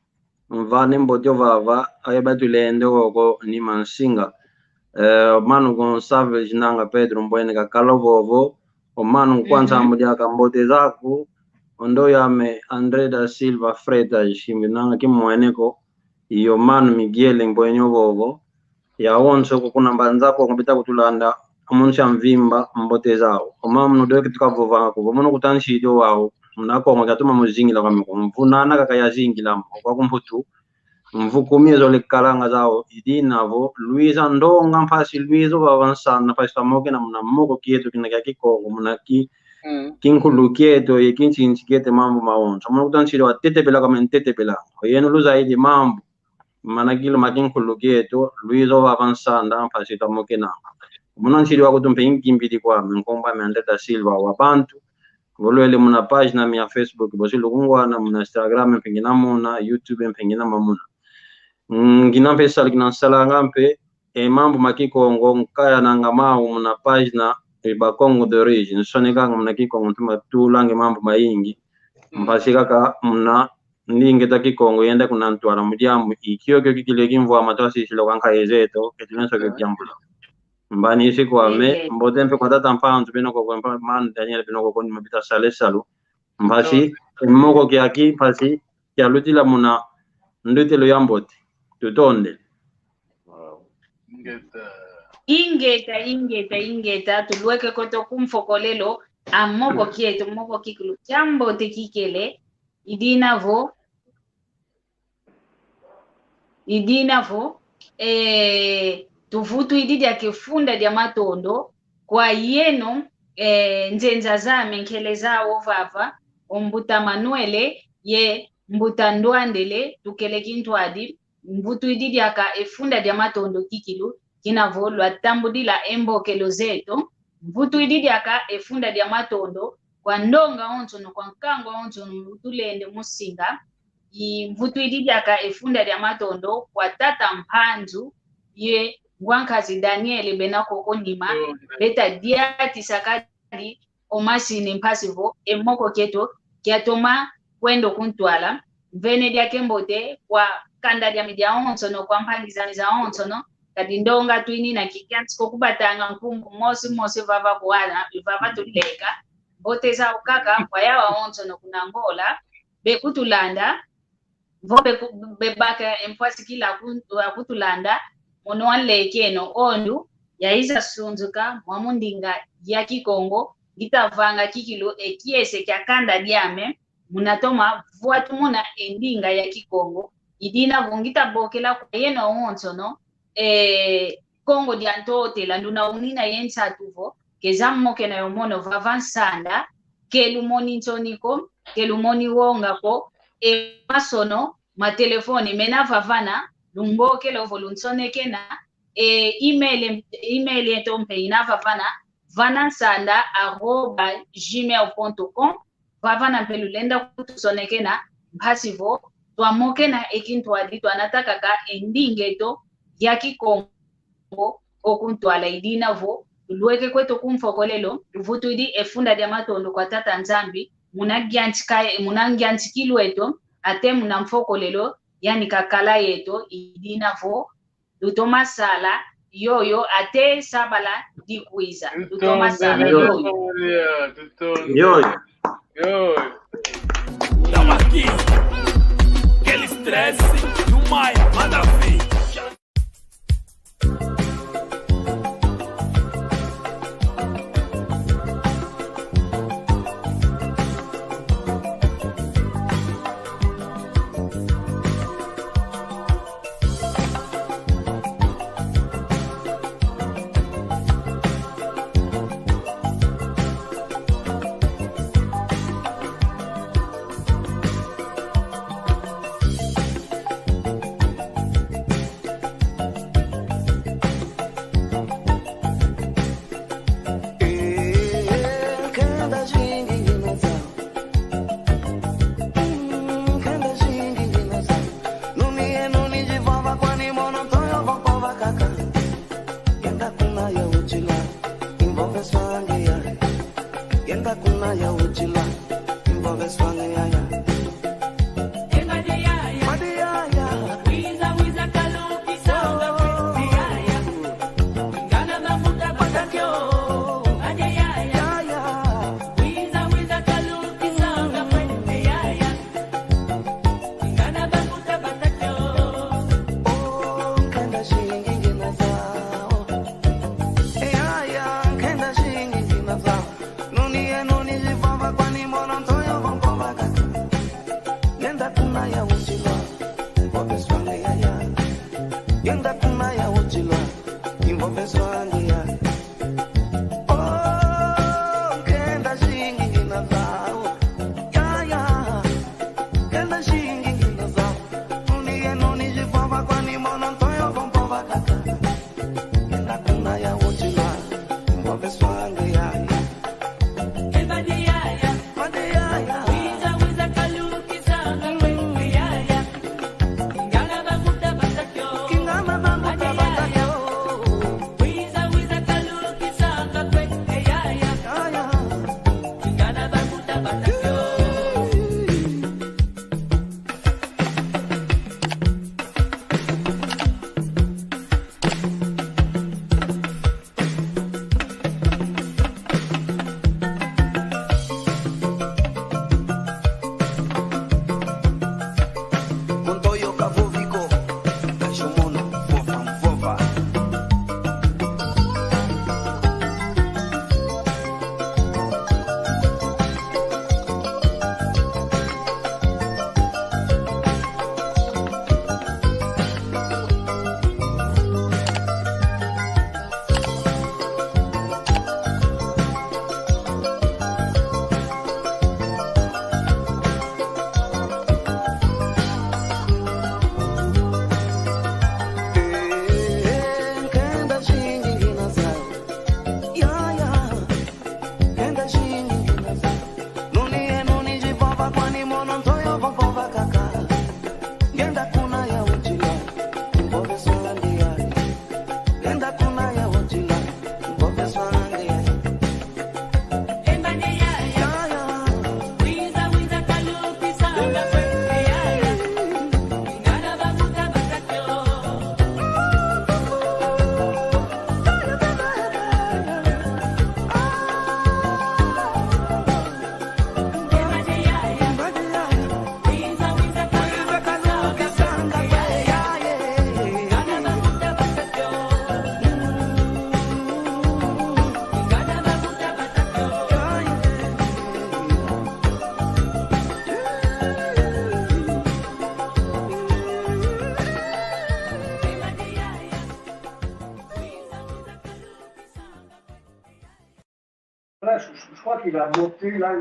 mvane mbote ovava, ayo batulende koko ni mansinga. Eh, mano Gonçalves nanga Pedro Mbwene kakala vovo, o mano nkwa nsambu diaka mbote zaku, o ndoy'ame André da Silva Freitas, shimbi nanga kimwene ko, iyo mano Miguel Mbwene vovo, yawonso ko kuna Mbanza Kongo bita kutulanda, amunsi a mvimba mbote zau. Oma munu doke tukavovanga kuvo, munu kutansidi wau, muna Kongo kiatoma muzingila kwame ko, mvu nana kaka yazingila mo, kwa kumputu, mvu kumi ezole kalanga zau, idina vo, lwiza ndonga mpasi, lwiza ovava nsanda mpasi twamokena muna moko kieto kina kia Kikongo, muna ki, kinkulu kieto, ye kinsinsi kieto mambu mawonso. Munu kutansidi watetepela kwame ntetepela. Oyeno luzaidi mambu. Mana kilu ma kinkulu kieto, lwiza ovava nsanda, mpasi twamokena. Muna nsidi wakutu mpe nkimbidi kwame, nkombo ame André da Silva wa bantu. Vo lwele muna página ame ya Facebook, bosi lukungwana, muna Instagram mpe ngina muna, YouTube mpe ngina mamuna. Mm, ngina mpe salu kina nsalanga mpe, e mambu ma Kikongo, nkayananga mau muna página, e Bakongo d'origine. Nsonekanga muna Kikongo, ntuma tulanga e mambu mayingi. Mpasi kaka muna ndinga eto a Kikongo yenda kuna ntwala mu diambu, i kiokio kikilu kimvwama twasisila kwa nkayi zeto, ketulenswa kio diambu. Mbanisi kwame, mbote mpe kwa tata Mpanzu, beno koko, mpa-, mano Daniel, beno koko ni mabita sale salu. Mpasi, e moko kiaki, mpasi, kialutila muna ndutelo ya mbote. Tutondele. Ingeta, ingeta, ingeta, tulweke kweto ku mfokolelo, a moko kieto, moko kikilu, kiambote kikele, idina vo, idina vo, eh, tuvutwidi diaka e funda dia matondo kwa yeno, eh, nzenza zame nkele zau vava, o mbuta Manuele ye mbuta Ndwandele, tukele kintwadi, mvutwidi diaka e funda dia matondo kikilu, kina vo lwatambudila e mbokelo zeto, mvutwidi diaka e funda dia matondo kwa ndonga onsono, kwa nkangu onsono, tulende musinga, i mvutwidi diaka e funda dia matondo kwa tata Mpanzu, ye ngwa nkazi Daniele bena koko nima, beta diatisa kadi o masini mpasi vo, e moko kieto, kiatoma kwenda kuntwala, mvene diaka e mbote, kwa kanda diame diawonsono, kwa mpangi zame zawonsono, kadi ndonga twinina kikiansi ko kubatanga nkumbu mosi mosi vava kuana, vava tuleka, mbote zau kaka, kwa yawa wonsono kuna Angola, bekutulanda, vo beku-, bebaka e mpwasikila ku-, a kutulanda, mono wanlekeno ondu, yaiza sunzuka mwa mu ndinga ya Kikongo, ngita vanga kikilu e kiese kia kanda diame, muna toma vwa tumona e ndinga ya Kikongo, idina vo ngita bokela kwa yeno wonsono, e, Kongo dia Ntotela, nduna unina ye nsatu vo, keza mokena yo mono vava nsanda, ke lumoni nsoni ko, ke lumoni wonga ko, e masono, ma telefone mena vavana, lumbokela ovo lunsonekena, e email, email eto mpe ina vavana, vanansanda arroba gmail ponto com, vavana mpe lulenda kutusonekena, mpasi vo twamokena e kintwadi twanata kaka e ndinga eto ya Kikongo o kuntwala, idina vo tulweke kweto ku mfokolelo, tuvutwidi e funda dia matondo kwa Tata Nzambi, muna ngiantika-, muna ngiantikilu eto, ate muna mfokolelo, yani kakala yeto, idina vo lutoma sala yoyo ate sabala dikwiza. Lutoma sala yoyo. Yoyo. Yoyo. Tamaki. Quel stress. You my mother. Kenda kuna ya uchila, involve swange ya. Oh, kenda shingi ngina zau. Ya, ya. Kenda shingi ngina zau. Nuni ye nuni jifova kwani mono ntoyo vompo vakaka. Kenda kuna ya uchila, involve swange ya. Là, je, je crois qu'il a monté là.